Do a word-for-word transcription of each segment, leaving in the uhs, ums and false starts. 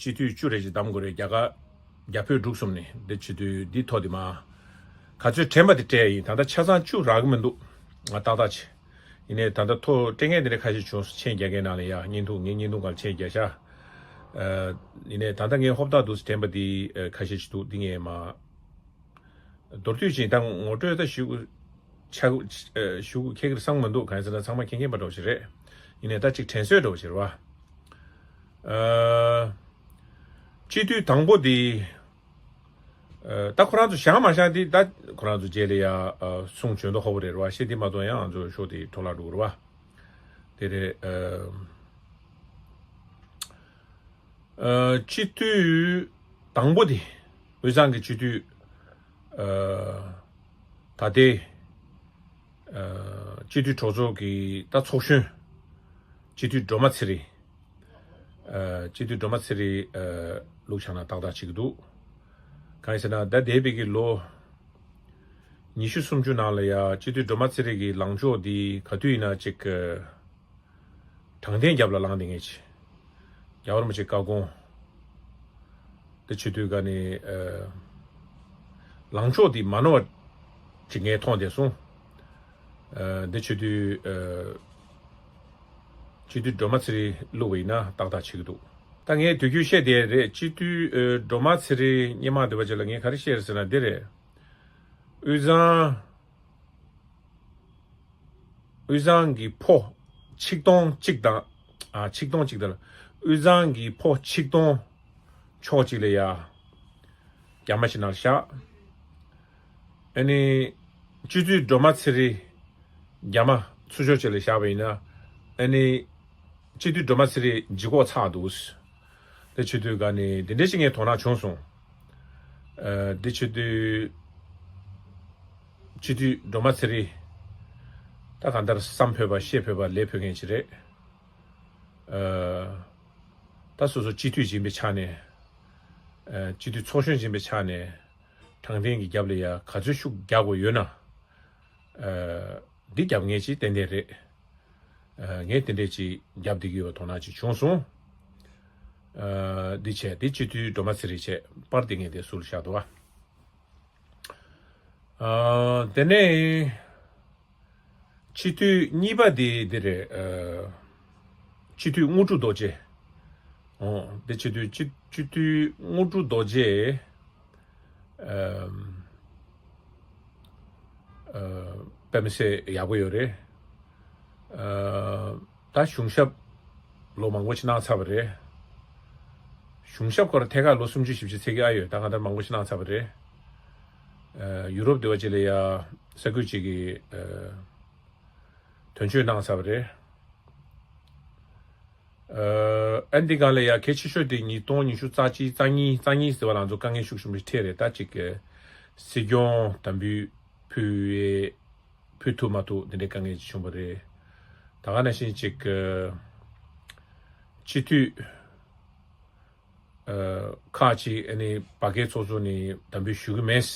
སྤྱི་འཐུས་བཅུ་རེ་ཅིག་བདམས་དགོས་རེད། རྒྱ་གར་རྒྱ་བོད་འབྲུག་གསུམ་ནས། འདི་བྱེད་དུས་འདི་ཐོག་འདི་མ་ག་ཚོད་དྲན་པ་དེ་སྤྲད་ཡིན། ད་ལྟ་ཆ་ཚང་བཅུ་རག་གི་མི་འདུག་ང་ཏག་ཏག་བྱས། ཡིན་ནའི་ད་ལྟ་ཐོ་སྤྲད་མཁན་དེ་འདྲ་ཁ་ཤས་བྱུང་སོང་། མཆན་རྒྱག་མཁན་ནང་ལ་ཡ་བརྙན་ཐུང་། ངའི་བརྙན་ཐུང་སྒང་ལ་མཆན་རྒྱག་ཤག་ཨ། ཡིན་ནའི་ད་ལྟ་ངའི་ཧོབ་ཏག་འདུག་དྲན་པ་འདི་ཨ་ཁ་ཤས་ཅིག་འདུག་འདི་ངས་མ་མདོར་བསྡུས་ཅིག་ད་ངོ་སྤྲོད་ད་ཞུ་ཆ་ཨ་ཞུ་ཁེག་རེད་བསམ་མི་འདུག་གང་ཡིན་ཟེར་ན་ཚང་མ་མཁྱེན་མཁྱེན་པ་འདྲ་བོ་ཞིག་རེད། ཡིན་ནའི་ད་ཅིག་དྲན་གསོས་འདྲ་བོ་ཞིག་རེད་བ། ཨ། སྤྱི་འཐུས་དང་པོ་འདི། ཨ། ད་ཁོ་རང་ཚོ་བཞེངས་མ་བཞེངས་འདི་ད་ཁོ་རང་ཚོ་རྗེས་ལ་ཡ་ཨ་གསུང་བྱོན་དོ་ཧོ་བོ་རེད་བ། ཤེས་འདི་མ་གཏོང་ཡང་ང་ཚོ་ཤོག་དེ་འཕྲོ་བརླག་འགྲོ་གི་རེད་བ། དེ་རེད། ཨ། ཨ། སྤྱི་འཐུས་དང་པོ་དེ། དབུས་གཙང་གི་སྤྱི་འཐུས། ཨ། ད་ལྟའི། ཨ། སྤྱི་འཐུས་གྲོགས་ཚོགས་ཀྱི་ད་ཚོགས་གཞོན། སྤྱི་འཐུས་སྒྲོལ་མ་ཚེ་རིང་། ཨ། སྤྱི་འཐུས་སྒྲོལ་མ་ཚེ་རིང་། ཨ། ལུགས་བྱང་ན་ཏག་ཏག་བྱེད་ཀྱི་འདུག་གང་ཡིན་ཟེར་ན་ད་འདས་པའི་གི་ལོ་ཉི་ཤུ་སུམ་ཅུ་ནང་ལ་ཡ་སྤྱི་འཐུས་སྒྲོལ་མ་ཚེ་རིང་གི་ལངས་ཕྱོགས་འདི་ག་དུས་ཡིན་ན་ཅིག་དྲང་བདེན་རྒྱབ་ལ་ལངས་བསྡད་མཁན་ཅིག་རྒྱལ་བ་རིན་པོ་ཆེ་བཀའ་དགོངས། དེ་བྱེད་དུས་ག་ནས་ཨ་ལངས་ཕྱོགས་འདི་མ་ནོར་བ་ཅིག་ངས་མཐོང་བསྡད་སོང་། ཨ། འདི་བྱེད་དུས་ཨ་སྤྱི་འཐུས་སྒྲོལ་མ་ཚེ་རིང་བླུགས་པ་ཡིན་ན་ཏག་ཏག་བྱེད་ཀྱི་འདུག་ད་ངས་དུས་རྒྱུན་བཤད་བསྡད་རེད། སྤྱི་འཐུས་ཨ་སྒྲོལ་མ་ཚེ་རིང་སྔོན་མ་འདི་བ་ཅིག་ལ་ངས་ག་རེ་བཤད་རེད་ཟེར་ན་འདི་རེད། དབུས་གཙང་། དབུས་གཙང་གི་ཕོ་ཆིག་སྟོང་གཅིག་དང་། ཨ། ཆིག་སྟོང་གཅིག་དང་། དབུས་གཙང་གི་ཕོ་ཆིག་སྟོང་ཕྱོགས་གཅིག་ལ་ཡ་རྒྱ་མ་ཞིག་ནང་བཞག་ཨ་ནི་སྤྱི་འཐུས་སྒྲོལ་མ་ཚེ་རིང་རྒྱ་མ་ཚུར་ཕྱོགས་གཅིག་ལ་བཞག་པ་ཡིན་ན། ཨ་ནི་སྤྱི་འཐུས་སྒྲོལ་མ་ཚེ་རིང་ལྗིད་ཁོག་ཚ་འདུག་དེ་བྱེད་དུས་ག་ནས་འདི་འདྲ་ཞིག་ངས་དོ་སྣང་བྱུང་སོང་། ཨ། འདི་བྱེད་དུས་སྤྱི་འཐུས་སྒྲོལ་མ་ཚེ་རིང་ད་གང་ལྟར་བསམ་ཕོད་པ་ཤེས་ཕོད་པ་ལས་ཕོད་མཁན་ཅིག་རེད། ཨ། ད་སོ་སོ་སྤྱི་འཐུས་ཡིན་པའི་ཆ་ནས། ཨ། སྤྱི་འཐུས་ཚོགས་གཞོན་ཡིན་པའི་ཆ་ནས་དྲང་བདེན་གྱི་རྒྱབ་ལ་ཡ་ག་ཚོད་ཤུགས་རྒྱག་དགོས་ཡོད་ན། ཨ། འདི་རྒྱབ་མཁན་ཅིག་ཏན་ཏན་རེད། ཨ། ངས་དེ་འདྲས་ཅིག་རྒྱབ་བསྡད་ཀྱི་ཡོད་པ་དོ་སྣང་ཅིག་བྱུང་སོང་། ཨ། འདི་བྱས་འདི་སྤྱི་འཐུས་སྒྲོལ་མ་ཚེ་རིང་བྱས། པར་འདི་ངས་དེ་ཟུར་བཞག་འདུག་ཨ། ཨ། དེ་ནས་སྤྱི་འཐུས་གཉིས་པ་འདི་འདི་རེད། ཨ། སྤྱི་འཐུས་དངོས་གྲུབ་རྡོ་རྗེ། ཨོ། འདི་སྤྱི་འཐུས་སྤྱི་སྤྱི་འཐུས་དངོས་གྲུབ་རྡོ་རྗེ། ཨམ། ཨ། དཔེ་མི་སྲིད་ཡག་པོ་ཡོད་རེད། ཨ། ད་གཞུང་ཞབས་ལོ་མང་པོ་ཞིག་གནང་ཚར་བ་རེད། གཞུང་ཞབས་སྐོར་ཐད་ཀར་ལོ་སུམ་ཅུ་བཞི་བཅུ་ཚེག་གི་ཨ་ཡོད། ད་གང་ལྟར་མང་པོ་ཞིག་གནང་ཚར་བ་རེད། ཨ། ཡུ་རོབ་སྡེ་བ་ཅིག་ལ་ཡ་ས་ཁུལ་ཅིག་གི་ཨ་དོན་གཅོད་གནང་ཚར་བ་རེད། ཨ། ཨ། འདི་སྒང་ལ་ཡ་གལ་ཆེ་ཤོས་དེ་ཉིས་སྟོང་ཉི་ཤུ་རྩ་གཅིག་རྩ་གཉིས་རྩ་གཉིས་ཟེར་བ་ལ་ང་ཚོ་དཀའ་ངལ་ཤུགས་ཆེན་པོ་འཕྲད་རེད། ད་ཅིག་གི་སྲིད་སྐྱོང་དམ་འབུལ་ཕུལ་བའི་ཕུལ་ཐུབ་མ་ཐུབ་འདི་འདྲའི་དཀའ་ངལ་ཅིག་བྱུང་བ་རེད། ད་ག་ནང་བཞིན་ཅིག་གི་སྤྱི་འཐུས་ཨ། ཁག་ཅིག་ཨ་ནི་བར་བརྒལ་ཚོགས་གཙོ་ནས་དམ་འབུལ་ཞུ་གི་མེད།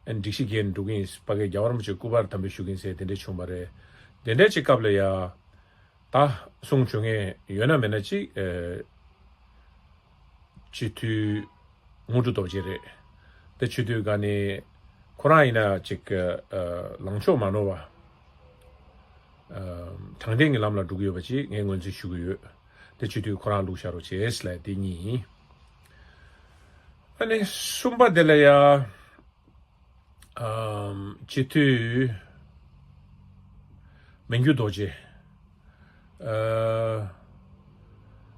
ཨ་ནི་སྒྲིག་གཞི་འགལ་འགྲོ་གི་ཡིན། བར་བརྒལ་རྒྱལ་བ་རིན་པོ་ཆེ་སྐུ་པར་དམ་འབུལ་ཞུ་གི་ཡིན་ཟེར་དེ་འདྲ་བྱུང་བ་རེད། དེ་འདྲ་ཅིག་སྐབས་ལ་ཡ་ད་གསུང་བྱུང་མཁན་ཡོད་ན་མེད་ན་ཅིག་ཨ། སྤྱི་འཐུས་དངོས་གྲུབ་རྡོ་རྗེ་རེད། དེ་བྱེད་དུས་ག་ནས་ཁོ་རང་ཡིན་ན་ཅིག་ཨ། ལངས་ཕྱོགས་མ་ནོར་བ། ཨ། དྲང་བདེན་གྱི་ལམ་ལ་འགྲོ་གི་ཡོད་པ་ཅིག་ངས་ངོས་འཛིན་ཞུ་གི་ཡོད། དེ་བྱེད་དུས་ཁོ་རང་བླུགས་བཞག་རོགས་བྱེད་ལབ་དེ་གཉིས་ཡིན། ཨ་ནི་གསུམ་པ་དེ་ལ་ཡ། ཨམ། སྤྱི་འཐུས་མི་འགྱུར་རྡོ་རྗེ། ཨ།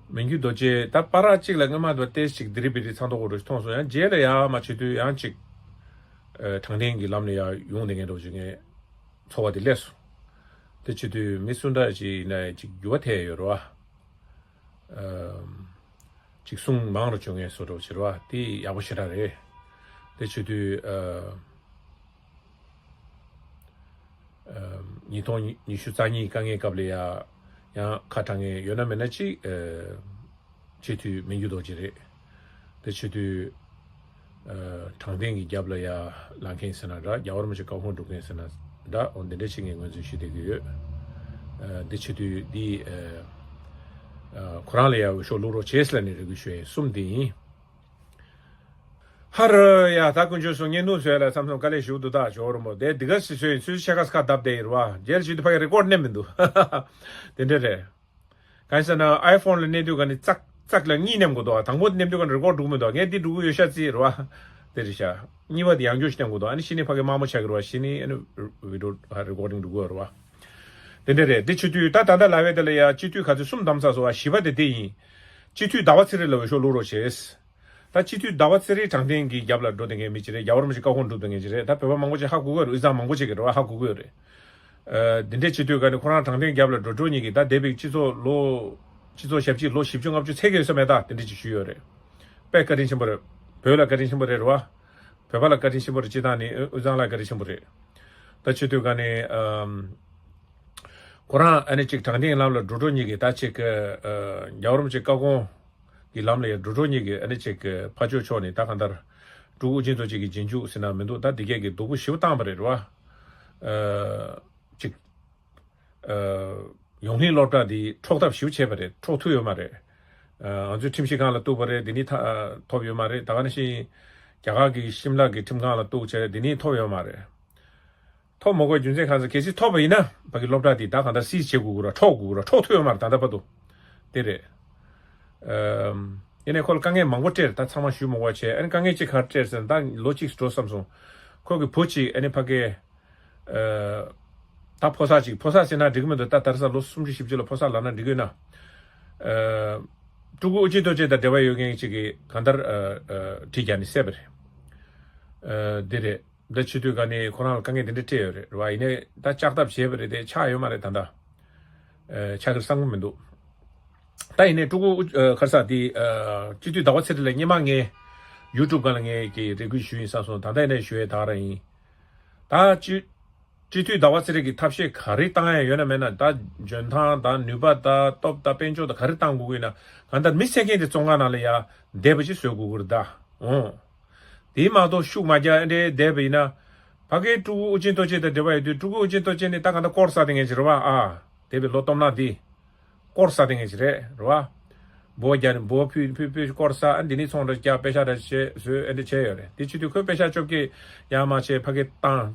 མི་འགྱུར་རྡོ་རྗེ་ད་པར་གཅིག་ལ་སྔོན་མ་དང་ཏོག་ཙམ་ཅིག་དི་རི་བི་རི་ཚང་ཐོག་གོ་རུ་མཐོང་སོང་། ཡང་རྗེས་ལ་ཡ་མ་བྱེད་དུས་ཡང་ཅིག་ཨ། དྲང་བདེན་གྱི་ལམ་ལ་ཡ་ཡོང་བསྡད་མཁན་འདྲ་བོ་ཅིག་ངས་ཚོར་བ་དེ་སླེབས་སོང་། དེ་བྱེད་དུས་མི་སུ་འདྲ་ཅིག་ཡིན་ན་ཅིག་འགྱུར་བ་ཐེབས་ཡོད་རེད་བ། ཨམ། ཅིག་གསུང་མང་རུ་བྱུང་ངེས་བཟོ་འདྲ་བྱེད་ར་བ་དེ་ཡག་པོ་ཞེ་དྲག་རེད། དེ་བྱེད་དུས་ཨ། ཨམ། ཉིས་སྟོང་ཉི་ཤུ་རྩ་གཉིས་དཀའ་ངལ་སྐབས་ལ་ཡ་ཡང་ཁ་གྲག་མཁན་ཡོད་ན་མེད་ན་ཅིག་ཨ། སྤྱི་འཐུས་མི་འགྱུར་རྡོ་རྗེ་རེད། དེ་བྱེད་དུས་ཨ། དྲང་བདེན་གྱི་རྒྱབ་ལ་ཡ་ལངས་མཁན་ཟེར་ན་འདྲ། རྒྱལ་བ་རིན་པོ་ཆེ་བཀའ་དགོངས་སྒྲུབ་མཁན་ཟེར་ན་འདྲ། འོ་འདི་འདྲ་ཞིག་ངས་ངོས་འཛིན་ཞུ་བསྡད་ཀྱི་ཡོད། ཨ། འདི་བྱེད་དུས་འདི་ཨ། ཁོ་རང་ལ་ཡ་འོས་ཤོག་བླུག་རོགས་བྱེད་ཟེར་ནས་རེ་སྐུལ་ཞུ་ཡས་གསུམ་དེ་ཡིན། ཧ་ར་ཡ། ད་དཀོན་མཆོག་གསུམ་བརྙན་ཐུང་བཟོས་ལ་མཚམས་མཚམས་དཀའ་ལས་ཞུ་འདུག་ད་ཇོ་རོ་མོ་དེ་འདི་ག་སི་སོས་ཚུལ་ཆེ་ཁ་སྐ་བརྡབ་བསྡད་ཡིན་ར་བ། རྗེས་ལ་ཞུ་དུས་ཕ་གི་རེ་ཀོར་ཌ་མནན་མི་འདུག་དེ་འདྲ་རེད། གང་ཡིན་ཟེར་ན་ཨའི་ཕོན་ལ་མནན་དུས་ག་ནི་ཙག་ཙག་ལ་གཉིས་མནན་དགོས་འདུག་དང་པོ་མནན་དུས་ག་ནི་རེ་ཀོར་འགྲུག་མི་འདུག་ངས་འདི་འགྲུག་གི་ཡོད་ཤག་ཅི་རེད་བ། དེ་རེད་ཤག་གཉིས་པ་དེ་ཡང་བསྐྱར་ཞིག་མནན་དགོས་འདུག་ཨ་ནི་ཕྱི་ནས་ཕ་གི་དམའ་མོ་ཆགས་ཀྱི་རེད་བ། ཕྱི་ནས་ཨ་ནི་བི་ཌི་ཡོ་རེ་ཀོར་ཌིང་འགྲུག་གི་ཡོད་རེད་བ། དེ་འདྲ་རེད། དེ་བྱེད་དུས་ད་ད་ལྟ་ལབ་པའི་དེ་ལ་ཡ་སྤྱི་འཐུས་ག་ཚོད་གསུམ་བདམས་ཚར་སོང་བ། བཞི་པ་དེ་དེ་ཡིན། སྤྱི་འཐུས་ཟླ་བ་ཚེ་རིང་ལ་འོས་ཤོག་བླུག་རོགས་བྱེད། ད་སྤྱི་འཐུས་ཟླ་བ་ཚེ་རིང་དྲང་བདེན་གྱི་རྒྱབ་ལ་འགྲོ་བསྡད་མཁན་མི་ཅིག་རེད། རྒྱལ་བ་རིན་པོ་ཆེ་བཀའ་དགོངས་སྒྲུབ་བསྡད་མཁན་ཅིག་རེད། ད་བོད་པ་མང་པོ་ཅིག་ཧ་གོ་གི་ཡོད་རེད། དབུས་གཙང་མང་པོ་ཅིག་གིས་རེད་བ་ཧ་གོ་གི་ཡོད་རེད། ཨ། འདི་འདྲས་བྱེད་དུས་ག་ནི་ཁོ་རང་དྲང་བདེན་རྒྱབ་ལ་འགྲོ་འགྲོ་གཉིས་ཀྱིས་ད་འདས་པའི་སྤྱི་ཚོགས་ལོ། སྤྱི་ཚོགས་ཞབས་ཕྱི་ལོ་བཞི་བཅུ་ལྔ་བཅུ་ཚད་ཀྱི་ཡོད་ས་མེད། ད་དེ་འདྲས་ཅིག་ཞུས་ཡོད་རེད། དཔེ་བཀའ་དྲིན་ཆེན་པོ་རེད། བོད་ལ་བཀའ་དྲིན་ཆེན་པོ་རེད་རེད་བ། བོད་པ་ལ་བཀའ་དྲིན་ཆེན་པོ་རེད། སྤྱིར་བཏང་ནི་དབུས་གཙང་ལ་བཀའ་དྲིན་ཆེན་པོ་རེད། ད་བྱེད་དུས་ག་ནི་ཨམ། ཁོ་རང་ཨ་ནི་ཅིག་དྲང་བདེན་ལམ་ལ་འགྲོ་འགྲོ་གཉིས་ཀྱིས་ད་ཅིག་ཨ། རྒྱལ་བ་རིན་པོ་ཆེ་བཀའ་དགོངས་ཀྱི་ལམ་ལ་ཡར་འགྲོ་འགྲོ་གཉིས་ཀྱིས་ཨ་ནི་ཅིག་ཕར་ཕྱོགས་ཕྱོགས་ནས་ད་གང་ལྟར་སྤྲུལ་སྐུ་ཨོ་རྒྱན་རྡོ་རྗེ་གི་རྗེས་འཇུག་ཟེར་ན་མི་འདུག་ད་འདི་གས་ཀྱི་སྡུག་པོ་ཞེ་པོ་བཏང་བ་རེད་རེད་བ། ཨ། ཅིག་ཨ། ཡོངས་གླིང་སློབ་གྲྭ་འདི་འཕྲོག་ཐབས་ཞེ་པོ་བྱས་པ་རེད། འཕྲོག་ཐུབ་ཡོད་མ་རེད། ཨ། ང་ཚོའི་ཁྲིམས་ཞིབ་ཁང་ལ་གཏུགས་པ་རེད། འདི་ནི་ཐ་ཐོབ་ཡོད་མ་རེད། ད་ག་ནང་བཞིན་རྒྱ་གར་གྱི་ཤིམ་ལ་གི་ཁྲིམས་ཁང་ལ་གཏུགས་བྱས་འདི་ནི་ཐོབ་ཡོད་མ་རེད། ཐོབ་མ་དགོས་རྒྱུ་མཚན་གང་ཟེར། གལ་སྲིད་ཐོབ་པ་ཡིན་ན་ཕ་གི་སློབ་གྲྭ་འདི་ད་གང་ལྟར་སིས་བྱེད་དགོས་ཀྱི་རེད། འཕྲོག་དགོས་ཀྱི་རེད། འཕྲོག་ཐུབ་ཡོད་མ་རེད་ད་ལྟ་བར་དུ། དེ་རེད། ཨམ། ཡིན་ནའི་ཁོ་ལ་དཀའ་ངལ་མང་པོ་སྤྲད། ད་ཚང་མ་ཞུ་མི་དགོས་བྱས། ཨ་ནི་དཀའ་ངལ་གཅིག་ག་རེ་སྤྲད་ཟེར་ན། ད་ལོ་གཅིག་འགྲོ་བསམ་སོང་། ཁོ་གི་བུ་གཅིག་ཨ་ནི་ཕ་གི། ཨ། ད་ཕོ་གསར་ཅིག་ཕོ་གསར་ཟེར་ན་འགྲིག་གི་མི་འདུག་ད་དེང་སང་ལོ་སུམ་ཅུ་བཞི་བཅུ་ལ་ཕོ་གསར་ལབ་ན་འགྲིག་གི་ཡོད་ན། ཨ། སྤྲུལ་སྐུ་ཨོ་རྒྱན་རྡོ་རྗེ་དང་འབྲེལ་བ་ཡོད་མཁན་ཅིག་གིས་གང་ལྟར་ཨ་ཨ་གྲི་རྒྱག་ནས་བསད་པ་རེད། ཨ། འདི་རེད། འདི་བྱེད་དུས་ག་ནི་ཁོ་རང་ལ་དཀའ་ངལ་འདི་འདྲ་སྤྲད་ཡོད་རེད་རེད་བ། ཡིན་ནའི་ད་ལྕགས་ཐབ་བྱས་པ་རེད་དེ་ཆག་ཡོད་མ་རེད་ད་ལྟ། ཨ། ཆག་གི་བསམ་གི་མི་འདུག་ད་ཡིན་ནའི་སྤྲུལ་སྐུ་ཨ་ཁར་ས་དེ་ཨ་སྤྱི་འཐུས་ཟླ་བ་ཚེ་རིང་ལ་སྔོན་མ་ངས་ཡུ་ཊུབ་སྒང་ལ་ངས་ཀྱི་རེ་སྐུལ་ཞུས་ཡིན་བསམ་སོང་། ད་ལྟ་ཡིན་ནའི་ཞུ་ཡས་ད་ག་རང་ཡིན། ད་སྤྱི་སྤྱི་འཐུས་ཟླ་བ་ཚེ་རིང་གི་ཐབས་ཤེས་ག་རེ་བཏང་ཡ་ཡོད་ན་མེད་ན། ད་འཇོན་ཐང་དང་ནུས་པ་དང་སྟོབས་དང་དཔལ་འབྱོར་དང་ག་རེ་བཏང་དགོས་ཀྱི་ཡོད་ན། གང་ལྟར་མི་བསད་མཁན་དེ་བཙོན་ཁང་ནང་ལ་ཡ་བསྡད་པ་ཅིག་བཟོ་དགོས་ཀྱི་རེད་ད། འོང་། དེ་མ་གཏོགས་ཤུགས་མ་རྒྱག་ཨེ་འདྲས་བསྡད་པ་ཡིན་ན། ཕ་གིའི་སྤྲུལ་སྐུ་ཨོ་རྒྱན་རྡོ་རྗེ་དང་འབྲེལ་བ་ཡོད་དུས། སྤྲུལ་སྐུ་ཨོ་རྒྱན་རྡོ་རྗེ་ནི་ད་གང་ལྟར་སྐོར་ཟ་བསྡད་མཁན་ཅིག་རེད་བ། ཨ། འདས་པའི་ལོ་སྟོང་ཕྲག་འདི་སྐོར་ཟ་བསྡད་མཁན་ཅིག་རེད་རེད་བ། འབུལ་བ་རྒྱག་ནས་འབུལ་བ་ཕུལ་ཕུལ་ཕུལ་སྐོར་ཟ། ཨ། འདི་ནས་ཚོང་འདྲ་རྒྱག་པེ་ཤག་འདྲ་བྱེད་བཟོས་ཨེ་འདྲ་བྱས་ཡོད་རེད། དེ་བྱེད་དུས་ཁོས་པེ་ཤག་བཅོ་བརྒྱད་ཡར་མར་བྱས་ཕ་གི་བཏང་།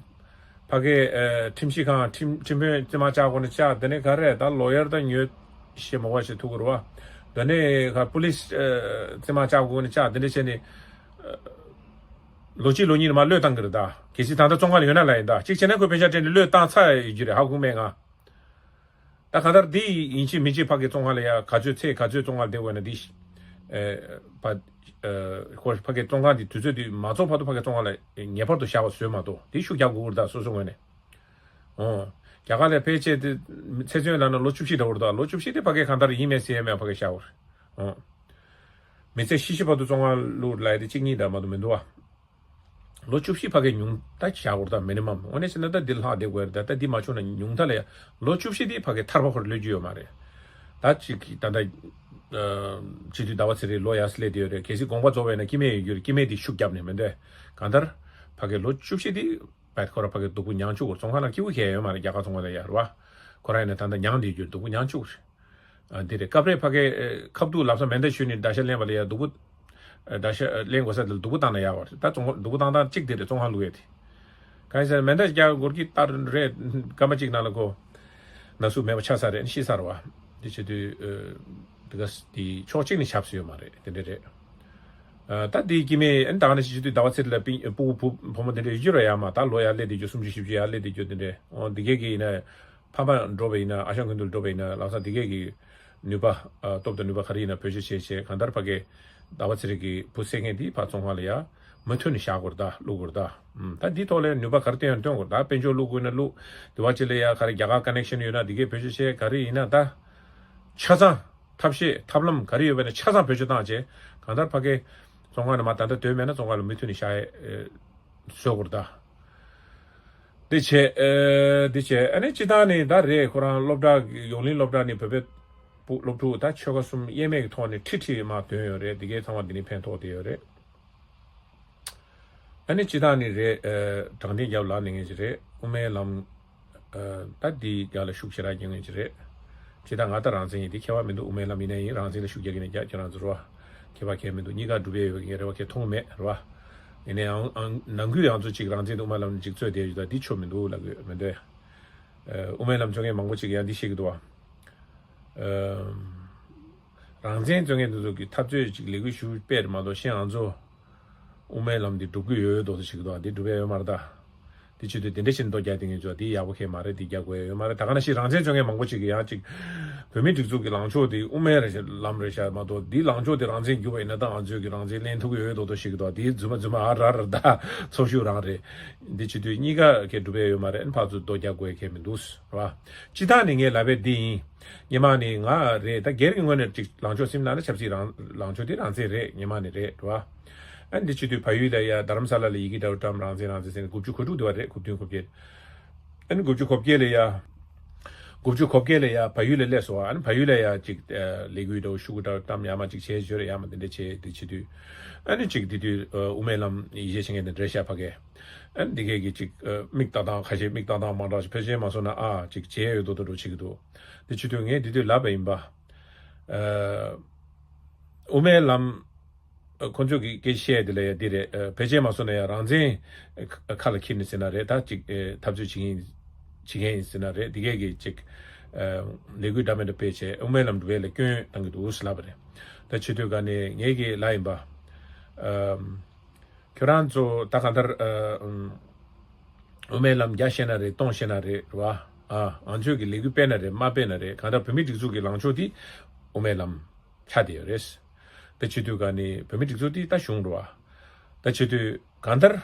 ཕ་གི་ཨ་ཁྲིམས་ཞིབ་ཁང་ཁྲིམས་ཁྲིམས་དཔོན་རྩིས་མ་བཅག་གོང་ནས་བཅག་དེ་ནས་ག་རེ་ད་ལོ་ཡར་དང་ཉོས་ཞེས་མ་བ་ཞེས་ཐུག་གི་རེད་བ། དེ་ནས་ག་པུ་ལིས་ཨ་རྩིས་མ་བཅག་གོང་ནས་བཅག་དེ་འདྲ་བྱས་ནས་ཨ་ལོ་གཅིག་ལོ་གཉིས་ནས་མར་གློད་བཏང་གི་རེད་ད། གལ་སྲིད་ད་ལྟ་བཙོན་ཁང་ལ་ཡོད་ན་ལ་ཡིན་ད། གཅིག་བྱས་ན་ཁོས་པེ་ཤག་སྤྲད་ནས་གློད་བཏང་ཚར་ཡོད་རྒྱུ་རེད། ཧ་གོ་མེད་ང་། ད་གང་ལྟར་འདི་ཡིན་གཅིག་མིན་གཅིག་ཕ་གི་བཙོན་ཁང་ལ་ཡ་ག་ཚོད་ཚེ་ག་ཚོད་བཙོན་ཁང་ལ་བསྡད་དགོས་ན་འདི། ཨེ། ཕ། ཨེ། ཁོ་ཕ་གི་བཙོན་ཁང་འདི་དུས་ཚོད་འདི་མ་རྫོགས་བར་དུ་ཕ་གི་བཙོན་ཁང་ལ་ངེས་པར་དུ་བཞག་པ་བཟོས་མ་གཏོགས་འདི་ཤུགས་རྒྱག་དགོས་ཀྱི་རེད་ད་སོ་སོའི་ངོས་ནས། འོ། རྒྱ་གར་ལ་ཕལ་ཆེར་དེ་ཚེ་བཙོན་ལབ་ན་ལོ་བཅུ་བཞི་འདྲ་བོ་རེད་ད། ལོ་བཅུ་བཞི་དེ་ཕ་གི་གང་ལྟར་ཡིན་མེད་ཟེར་ཡས་མེད་ཕ་གི་བཞག་པ་རེད། འོ། མི་ཚེ་ཤི་ཤི་བར་དུ་བཙོན་ཁང་བླུགས་ལབ་ཡས་དེ་གཅིག་གཉིས་འདྲ་མ་གཏོགས་མི་འདུག་བ། ལོ་བཅུ་བཞི་ཕ་གི་ཉུང་མཐའ་བཞག་དགོས་རེད་ད། མི་ནི་མམ། འོ་ན་བྱས་ན་ད་འདི་ལྷག་བསྡད་དགོས་རེད་ད། ད་འདི་མ་བྱུང་ན་ཉུང་མཐའ་ལ་ཡ་ལོ་བཅུ་བཞི་འདི་ཕ་གི་ཐར་པ་ཁོར་གློད་རྒྱུ་ཡོད་མ་རེད། ད་ཅིག་ད་ལྟ་ཨ་སྤྱི་འཐུས་ཟླ་བ་ཚེ་རིང་ལོ་ཡར་སླེབས་བསྡད་ཡོད་རེད། གལ་སྲིད་དགོངས་པ་རྫོགས་པ་ཡིན་ན་སྐྱེ་དམན་ཡོད་རྒྱུ་རེད། སྐྱེ་དམན་འདི་ཤུགས་རྒྱབ་ནས་མི་འདོད། གང་ལྟར་ཕ་གི་ལོ་བཅུ་བཞི་འདི་བད་ཁོ་ར་ཕ་གི་སྡུག་པོ་མྱངས་བཅུག་དགོས། བཙོན་ཁང་ནང་སྐྱིད་པོ་གང་ཡང་ཡོད་མ་རེད། རྒྱ་གར་བཙོན་ཁང་ལ་ཡ་རེད་བ། ཁོ་རང་ཡིན་ན་ད་ལྟ་མྱངས་བསྡད་རྒྱུ་རེད། སྡུག་པོ་མྱངས་བཅུག་རེད། ཨ། འདི་རེད། སྐབས་རེ་ཕ་གིའི་ཨ་ཁ་བསྡུ་ལབ་ས་མེ་མདའ་གཞུས་ནས་ཌ་ཤ་ལེན་པ་ལ་ཡ་སྡུག་པོ། ཨ། ཌ་ཤ་ཨ་ལེན་དགོས་ས་དེ་ལ་སྡུག་པོ་བཏང་ན་ཡག་པ་རེད། ད་བཙོན་ཁང་སྡུག་པོ་བཏང་སྟངས་གཅིག་དེ་རེད། བཙོན་ཁང་བླུག་ཡས་དེ། གང་ཡིན་ཟེར་ན་མེ་མདའ་རྒྱག་འགོར་གྱི་ལྟར་རེད། སྐར་མ་གཅིག་ནང་ལ་ཁོ་ན་ཟུག་མེད་པ་ཆགས་ས་རེད། ཤི་ས་རེད་བ། འདི་བྱེད་དུས་ཨ་འདི་ག་འདི་ཕྱོགས་གཅིག་ནས་ཆགས་སྲིད་ཡོད་མ་རེད། དེ་འདྲ་རེད། ཨ། ད་འདི་སྐྱེ་དམན་ཨ་ནི་ད་ག་ནང་བཞིན་བྱེད་དུས་ཟླ་བ་ཚེ་རིང་ལ་སྤུན་སྤུ་གུ་བུ་བུ་མོ་དེ་འདྲ་ཡོད་རྒྱུ་རེད་ཡ་མ། ད་ལོ་ཡར་སླེབས་བསྡད་རྒྱུ། སུམ་ཅུ་བཞི་བཅུ་ཡར་སླེབས་བསྡད་རྒྱུ་དེ་འདྲ། འོ། འདི་གས་ཀྱི་ཡིན་ན། ཕ་མ་འགྲོ་བ་ཡིན་ན། ཨ་ཞང་ཀུན་འདུལ་འགྲོ་བ་ཡིན་ན། ལམ་སང་འདི་གས་ཀྱི་ནུས་པ། ཨ། སྟོབས་དང་ནུས་པ་ག་རེ་ཡིན་ན་བེད་སྤྱོད་བྱས་བྱས། གང་ལྟར་ཕ་གི་ཟླ་བ་ཚེ་རིང་གི་བུ་བསད་མཁན་དེ་ཕར་བཙོན་ཁང་ལ་ཡ་མུ་མཐུད་ནས་བཞག་དགོས་རེད་ད། བླུག་དགོས་རེད་ད། ཨུམ། ད་འདི་ཐོག་ལ་ནུས་པ་ག་རེ་བཏོན་ཡང་བཏོན་དགོས་རེད་ད། དཔལ་འབྱོར་བླུག་དགོས་ན་བླུག་དེ་བ་ཅི་ལ་ཡ་ག་རེ་རྒྱ་གར་ཀ་ནེག་ཤན་ཡོད་ན་འདི་གས་བེད་སྤྱོད་བྱས། ག་རེ་ཡིན་ན་ད་ཆ་ཚང་ཐབས་ཤེས་ཐབས་ལམ་ག་རེ་ཡོད་པ་ཡིན་ན་ཆ་ཚང་བེད་སྤྱོད་བཏང་བྱས། གང་ལྟར་ཕ་གི་བཙོན་ཁང་ནས་མར་ད་ལྟ་སྡོད་མེད་ན་བཙོན་ཁང་ལ་མུ་མཐུད་ནས་བཞག་ཡས་བཟོ་དགོས་རེད་ད། འདི་བྱས། ཨེ། འདི་བྱས། ཨ་ནི་སྤྱིར་བཏང་ནི་ད་རེད། ཁོ་རང་སློབ་གྲྭ་ཡོངས་གླིང་སློབ་གྲྭ་ནས་བོད་པའི་སློབ་ཕྲུག་ད་ཆོལ་ཁ་གསུམ་དབྱེར་མེད་ཀྱི་ཐོག་ནས་ཁྲིད་ཁྲིད་མར་ཐོན་ཡོད་རེད། འདི་གའི་ཚང་མ་འདི་ནས་ཕན་ཐོགས་བསྡད་ཡོད་རེད། ཨ་ནི་སྤྱིར་བཏང་ནི་རེད། ཨེ། དྲང་བདེན་རྒྱབ་ལངས་ནས་མཁན་ཅིག་རེད། དབུ་མའི་ལམ། ཨེ། ད་འདི་རྒྱབ་ལ་ཤུགས་ཞེ་དྲག་རྒྱག་མཁན་ཅིག་རེད། ཇི་ལྟར་ང་ད་རང་བཙན་ཡིན་དེ་ཁྱད་པར་མི་འདུག་དབུ་མའི་ལམ་ཡིན་ན་ཡིན། རང་བཙན་ལ་ཤུགས་རྒྱག་གི་ཡིན་ན་རྒྱག་ཁྱེད་རང་ཚོ་རེད་བ། ཁྱད་པར་གང་ཡང་མི་འདུག་གཉིས་ཀ་འགྲུབ་ཡས་ཡོད་ཀྱི་རེད་བ། ཁྱེད་མཐོང་མེད་རེད་བ། ཡིན་ནའང་ནང་ཁུལ་ཡང་ཚོ་གཅིག་རང་བཙན་དེ་དབུ་མའི་ལམ་ནས་ཅིག་རྩོད་བསྡད་ཡོད་ད་འདི་ཆོ་མི་འདུག་ལབ་གི་ཡོད་མི་འདུག་དབུ་མའི་ལམ་རྩོད་མཁན་མང་པོ་ཅིག་ཡང་འདི་བཤད་ཀྱི་འདུག་བ། རང་བཙན་རྩོད་མཁན་དེ་ཚོ་གི་འཐབ་རྩོད་ཅིག་ལས་འགུལ་ཞུ་སྤེལ་མ་གཏོགས་གཞན་ང་ཚོ་དབུ་མའི་ལམ་འདི་འགྲུབ་ཀྱི་ཡོད་མདོག་མདོག་བྱེད་ཀྱི་འདུག་འདི་འགྲུབ་ཡ་ཡོད་མ་རེད་ད། འདི་བྱེད་དུས་དེ་འདྲ་ཞིག་མདོ་རྒྱག་དེ་ངས་ཚོ་འདི་ཡག་པོ་ཁེལ་མ་རེད། འདི་རྒྱག་དགོས་ཡ་ཡོད་མ་རེད། ད་ག་ནང་བཞིན་རང་བཙན་རྩོད་མཁན་མང་པོ་ཅིག་གིས་ཡང་ཅིག་བོད་མིའི་སྒྲིག་འཛུགས་ཀྱི་ལངས་ཕྱོགས་དེ་དབུ་མའི་ལམ་རེད་ཤག་མ་གཏོགས་འདི་ལངས་ཕྱོགས་དེ་རང་བཙན་བསྒྱུར་བ་ཡིན་ན་ད་ང་ཚོས་ཀྱི་རང་བཙན་ལེན་ཐུབ་ཀྱི་ཡོད་མདོག་མདོག་བྱེད་ཀྱི་འདུག་འདི་རྫུན་མ་རྫུན་མ་ཨ་ར་ར་ད་ཚོགས་ཞུགས་རང་རེད། འདི་བྱེད་དུས་གཉིས་ཀ་གས་འགྲུབ་ཡ་ཡོད་མ་རེད། ཨ་ནི་ཕར་ཚུར་མདོ་རྒྱག་དགོས་ཡ་ཁེལ་མི་འདུག་རེད་བ། སྤྱི་བཏང་ནས་ངས་ལབ་པ་འདི་ཡིན། སྔོན་མ་ནས་ང་རེད་ད། སྒེར་གྱི་ངོས་ནས་ཅིག་ལངས་ཕྱོགས་སེམས་ནང་ན་ཆབ་སྲིད་རང་ལངས་ཕྱོགས་དེ་རང་བཙན་རེད། སྔོན་མ་ནས་རེད་རེད་བ། ཨ་འདི་བྱེད་དུས་བལ་ཡུལ་ལ་ཡ་རྡ་རམ་ས་ལ་ལ་ཡི་གེ་འདྲ་བོ་བཀྲམ་རང་བཙན་རང་བཙན་ཟེར་ནས་དགུ་བཅུ་གོ་དྲུག་དེ་བ་རེད། དགུ་བདུན་གོ་བརྒྱད། ཨ་ནི་དགུ་བཅུ་གོ་བརྒྱད་ལ་ཡ། དགུ་བཅུ་གོ་བརྒྱད་ལ་ཡ་བལ་ཡུལ་ལ་སླེབས་སོང་བ། ཨ་ནི་བལ་ཡུལ་ལ་ཡ་ཅིག་ལས་འགུལ་འདྲ་བོ་ཤུ་གུ་འདྲ་བོ་བཀྲམ་ཡ་མ་ཅིག་བྱས་བྱོས་རེད། ཡ་མ་དེ་འདྲ་བྱས་དེ་བྱེད་དུས། ཨ་ནི་ཅིག་དེ་དུས་དབུ་མའི་ལམ་ཡིད་ཆེས་བྱེད་མཁན་དེ་འདྲ་ཤ་ཕ་གས། ཨ་ནི་འདི་གས་ཀྱི་ཅིག་མིག་ལྟ་སྟངས་ཁ་ཤས་མིག་ལྟ་སྟངས་མང་དྲགས་ཤིག་ཕལ་ཆེར་མ་སོང་ན་ཨ་ཅིག་བྱས་ཡོད་མདོག་མདོག་འདྲ་བོ་བྱེད་ཀྱི་འདུག་དེ་བྱེད་དུས་ངས་འདི་དུས་ལབ་པ་ཡིན་པ། ཨ་དབུ་མའི་ལམ་ཁོ་ཚོས་ཀྱི་སྐད་ཆ་བཤད་དེ་ལ་ཡ་འདི་རེད། ཕལ་ཆེར་མ་སོང་ན་ཡ་རང་བཙན་ཁ་ལ་འཁྱེར་ནས་ཟེར་ན་རེད། ད་ཅིག་འཐབ་རྩོད་བྱེད་མཁན་བྱེད་མཁན་ཡིན་ཟེར་ན་རེད། འདི་གས་ཀྱི་ཅིག་ལས་འགུལ་འདྲ་མི་འདྲ་སྤེལ་བྱས་དབུ་མའི་ལམ་འགྲོ་བའི་ལ་སྐྱོན་བཏང་གི་འདུག་ཟེར་ལབ་པ་རེད། ད་བྱེད་དུས་ག་ནས་ངས་ཀྱི་ལབ་ཡིན་པ། ཁྱོད་རང་ཚོ་ད་གང་ལྟར་ཨ་ཨམ་དབུ་མའི་ལམ་རྒྱག་ཤེས་ན་རེད། གཏོང་ཤེས་ན་རེད། རེད་བ། ཨ་ང་ཚོས་ཀྱི་ལས་འགུལ་སྤེལ་ན་རེད། མ་སྤེལ་ན་རེད། གང་ལྟར་བོད་མིའི་སྒྲིག་འཛུགས་ཀྱི་ལངས་ཕྱོགས་དེ་དབུ་མའི་ལམ་ཆགས་བསྡད་ཡོད་རེད། དེ་བྱེད་དུས་ག་ནས་བོད་མིའི་སྒྲིག་འཛུགས་དེ་ད་གཞུང་རེད་བ། ད་བྱེད་དུས་གང་ལྟར་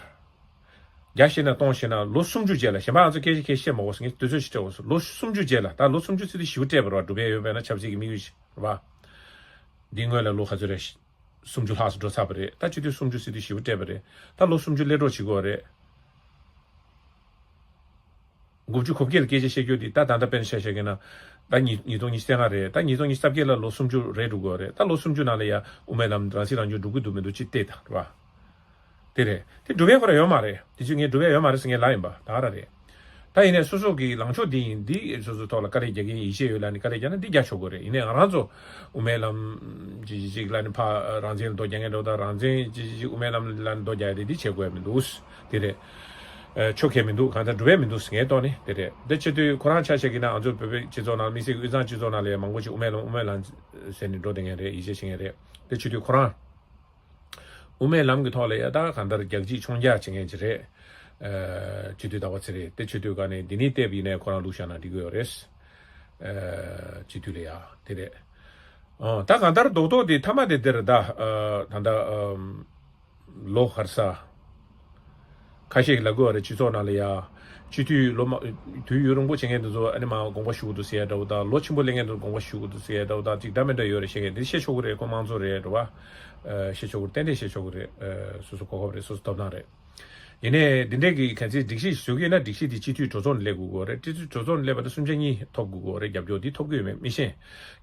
རྒྱག་ཤེས་ན་གཏོང་ཤེས་ན་ལོ་སུམ་ཅུ་རྗེས་ལ་གཞན་པ་ང་ཚོ་སྐད་ཆ་སྐད་བཤད་མ་དགོས་སོང་། ངས་དུས་ཚོད་ཞིག་སྤྲད་དགོས་སོང་། ལོ་སུམ་ཅུ་རྗེས་ལ། ད་ལོ་སུམ་ཅུ་ཟེར་དུས་ཞེ་པོ་སྤྲད་པ་རེད་བ། འགྲུབ་པའི་ཡོད་པས་ན་ཆབ་སྲིད་ཀྱི་དམིགས་ཡུལ་ཞིག་རེད་བ། འདི་སྔོན་ལ་ལོ་ག་ཚོད་རེད། སུམ་ཅུ་ལྷག་ཙམ་འགྲོ་ཚར་བ་རེད། ད་སྤྱི་འཐུས་སུམ་ཅུ་ཟེར་དུས་ཞེ་པོ་སྤྲད་པ་རེད། ད་ལོ་སུམ་ཅུ་སླེབས་འགྲོ་བྱེད་དགོས་རེད། དགུ་བཅུ་གོ་བརྒྱད་ལ་སྐད་ཆ་བཤད་རྒྱུ་དེ་ད་ད་ལྟ་དཔེར་ན་ཆ་བཞག་གི་ན། ད་ཉིས་ཉིས་སྟོང་ཉི་ཤུ་རྩ་ལྔ་རེད། ད་ཉིས་སྟོང་ཉི་ཤུ་རྩ་བརྒྱད་ལ་ལོ་སུམ་ཅུ་རེད་འགྲོ་དགོས་རེད། ད་ལོ་སུམ་ཅུ་ནང་ལ་ཡ་དབུ་མའི་ལམ་རང་སྲིད་རང་སྐྱོང་འགྲུབ་ཀྱི་འདུག་མི་འདུག་ཅིག་བལྟས་དང་རེད་བ། དེ་རེད། དེ་འགྲུབ་ཡས་ཁོ་རང་ཡོད་མ་རེད། དེ་ཚོས་ངས་འགྲུབ་ཡས་ཡོད་མ་རེད་ཟེར་ངས་ལབ་ཡིན་པ་ད་ག་རང་རེད། ད་ཡིན་ནའི་སོ་སོ་གི་ལངས་ཕྱོགས་འདི་ཡིན། འདི་སོ་སོ་ཐོག་ལ་དཀའ་ལས་རྒྱག་གི་ཡིན། ཡིད་ཆེས་ཡོད་ལབ་ནས་དཀའ་ལས་རྒྱག་ན་འདི་རྒྱག་ཆོག་གི་རེད། ཡིན་ནའི་ང་རང་ཚོ་དབུ་མའི་ལམ་ཅི་ཅི་ཅིག་ལབ་ནས་ཕ་རང་བཙན་ལ་མདོ་རྒྱག་མཁན་འདྲ་བོ་དང་། རང་བཙན་ཅི་ཅི་ཅིག་དབུ་མའི་ལམ་ལ་མདོ་རྒྱག་ཡ་དེ་འདི་བྱེད་དགོས་ཡ་མི་འདུག་དེ་རེད། ཨ་ཆོག་གི་མི་འདུག་གང་ལྟར་འགྲུབ་ཡས་མི་འདུག་ཟེར་ངའི་ཐོག་ནས་དེ་རེད། དེ་བྱེད་དུས་ཁོ་རང་ཆ་བཞག་གི་ན་ང་ཚོ་བོད་པའི་སྤྱི་ཚོགས་ནང་དམིགས་བསལ་གྱི་དབུས་གཙང་སྤྱི་ཚོགས་ནང་ལ་ཡང་མང་པོ་ཅིག་དབུ་མའི་ལམ་དབུ་མའི་ལམ་ཟེར་ནས་འགྲོ་བསྡད་མཁན་རེད། ཡིད་ཆེས་བྱེད་མཁན་རེད། དེ་བྱེད་དུས་ཁོ་རང་དབུ་མའི་ལམ་གྱི་ཐོག་ལ་ཡ་ད་གང་ལྟར་རྒྱག་ཅིག་མཆོང་རྒྱག་བྱེད་མཁན་ཅིག་རེད། ཨ་སྤྱི་འཐུས་ཟླ་བ་ཚེ་རིང་དེ་བྱེད་དུས་ག་ནས་འདི་ནས་བལྟས་པ་ཡིན་ནའི་ཁོ་རང་ལུག་བཞག་ན་འགྲིག་གི་ཡོད་རེད། ཨ་སྤྱི་འཐུས་ལ་ཡ་དེ་རེད། ཨ་ད་གང་ལྟར་རྡོག་རྡོག་དེ་མཐའ་མ་དེ་འདིར་ད་ཨ་ད་ལྟ་ཨམ། ལོ་ཧར་ས། ཁ་ཤས་ཀྱིས་ལབ་དགོས་པ་རེད། སྤྱི་ཚོགས་ནང་ལ་ཡ། སྤྱི་འཐུས་ལོ་མ་དུས་ཡུན་རིང་པོ་བྱེད་མཁན་དེ་ཚོ་ཨ་ནི་མ་དགོངས་པ་ཞུ་གི་འདུག་ཟེར་ཡ་འདྲ་བོ་དང་། ལོ་ཆེན་པོ་སླེབས་མཁན་དེ་ཚོ་དགོངས་པ་ཞུ་གི་འདུག་ཟེར་ཡ་འདྲ་བོ་དང་། ཅིག་འདྲ་མི་འདྲ་ཡོད་རེད། བཤད་མཁན་དེ་བཤད་ཆོག་གི་རེད། ཁོ་དམངས་གཙོ་རེད། རེད་བ། ཨ་བཤད་ཆོག་གི་རེད། ཏན་ཏན་བཤད་ཆོག་གི་རེད། ཨ་སོ་སོ་གོ་སྐབས་རེད། སོ་སོ་ཐོབ་ཐང་རེད། ཡིན་ནའི་འདི་འདྲས་ཀྱི་གལ་སྲིད་སྒྲིག་གཞི་བཟོ་གི་ཡོད་ན་སྒྲིག་གཞི་དེ་སྤྱི་འཐུས་གྲོས་ཚོགས་ནས་སླེབས་དགོས་ཀྱི་རེད། སྤྱི་འཐུས་གྲོས་ཚོགས་ནས་སླེབས་པ་དང་གསུམ་ཆ་གཉིས་ཐོབ་དགོས་ཀྱི་རེད། རྒྱབ་སྐྱོར་འདི་ཐོབ་ཀྱི་ཡོད་མེད་མི་ཤེས།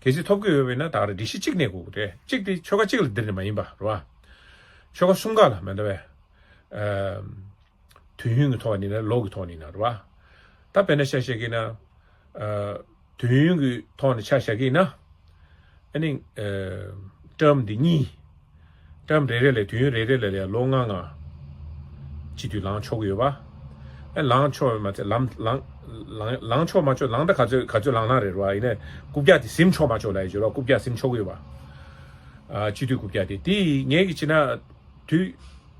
གལ་སྲིད་ཐོབ་ཀྱི་ཡོད་པ་ཡིན་ན་ད་ག་རེ་སྒྲིག་གཞི་གཅིག་གནས་དགོས་ཀྱི་རེད། གཅིག་དེ་ཆོལ་ཁ་གཅིག་ལ་འདིར་ནས་མ་ཡིན་པ་རེད་བ། ཆོལ་ཁ་གསུམ་ཀ་ལ་མེད་འདྲ་བས། ཨམ། དུས་ཡུན་གྱི་ཐོག་ནས་ན་ལོ་གི་ཐོག་ནས་ན་རེད་བ། ད་དཔེར་ན་ཆ་བཞག་གི་ན། ཨ། དུས་ཡུན་གྱི་ཐོག་ནས་ཆ་བཞག་གི་ན། ཨ་ནི། ཨ། ཊརམ་འདི་གཉིས། ཊརམ་རེ་རེ་ལ་དུས་ཡུན་རེ་རེ་ལ་ལ་ལོ་ལྔ་ལྔ། སྤྱི་འཐུས་ལངས་ཆོག་གི་ཡོད་པ། ཨ་ལངས་ཆོག་མ་ཚད་ལམ་ལངས་ལངས་ལངས་ཆོག་མ་ཆོག་ལངས་ད་ག་ཚོད་ག་ཚོད་ལངས་ན་རེད་བ། ཡིན་ནའི་རྐུབ་བཀྱག་དེ་ཟིན་ཆོག་མ་ཆོག་ལ་ཡོད་རེད་བ། རྐུབ་བཀྱག་ཟིན་ཆོག་གི་ཡོད་པ། ཨ་སྤྱི་འཐུས་རྐུབ་བཀྱག་དེ་དེ་ངས་ཀྱི་བྱས་ན། དུས་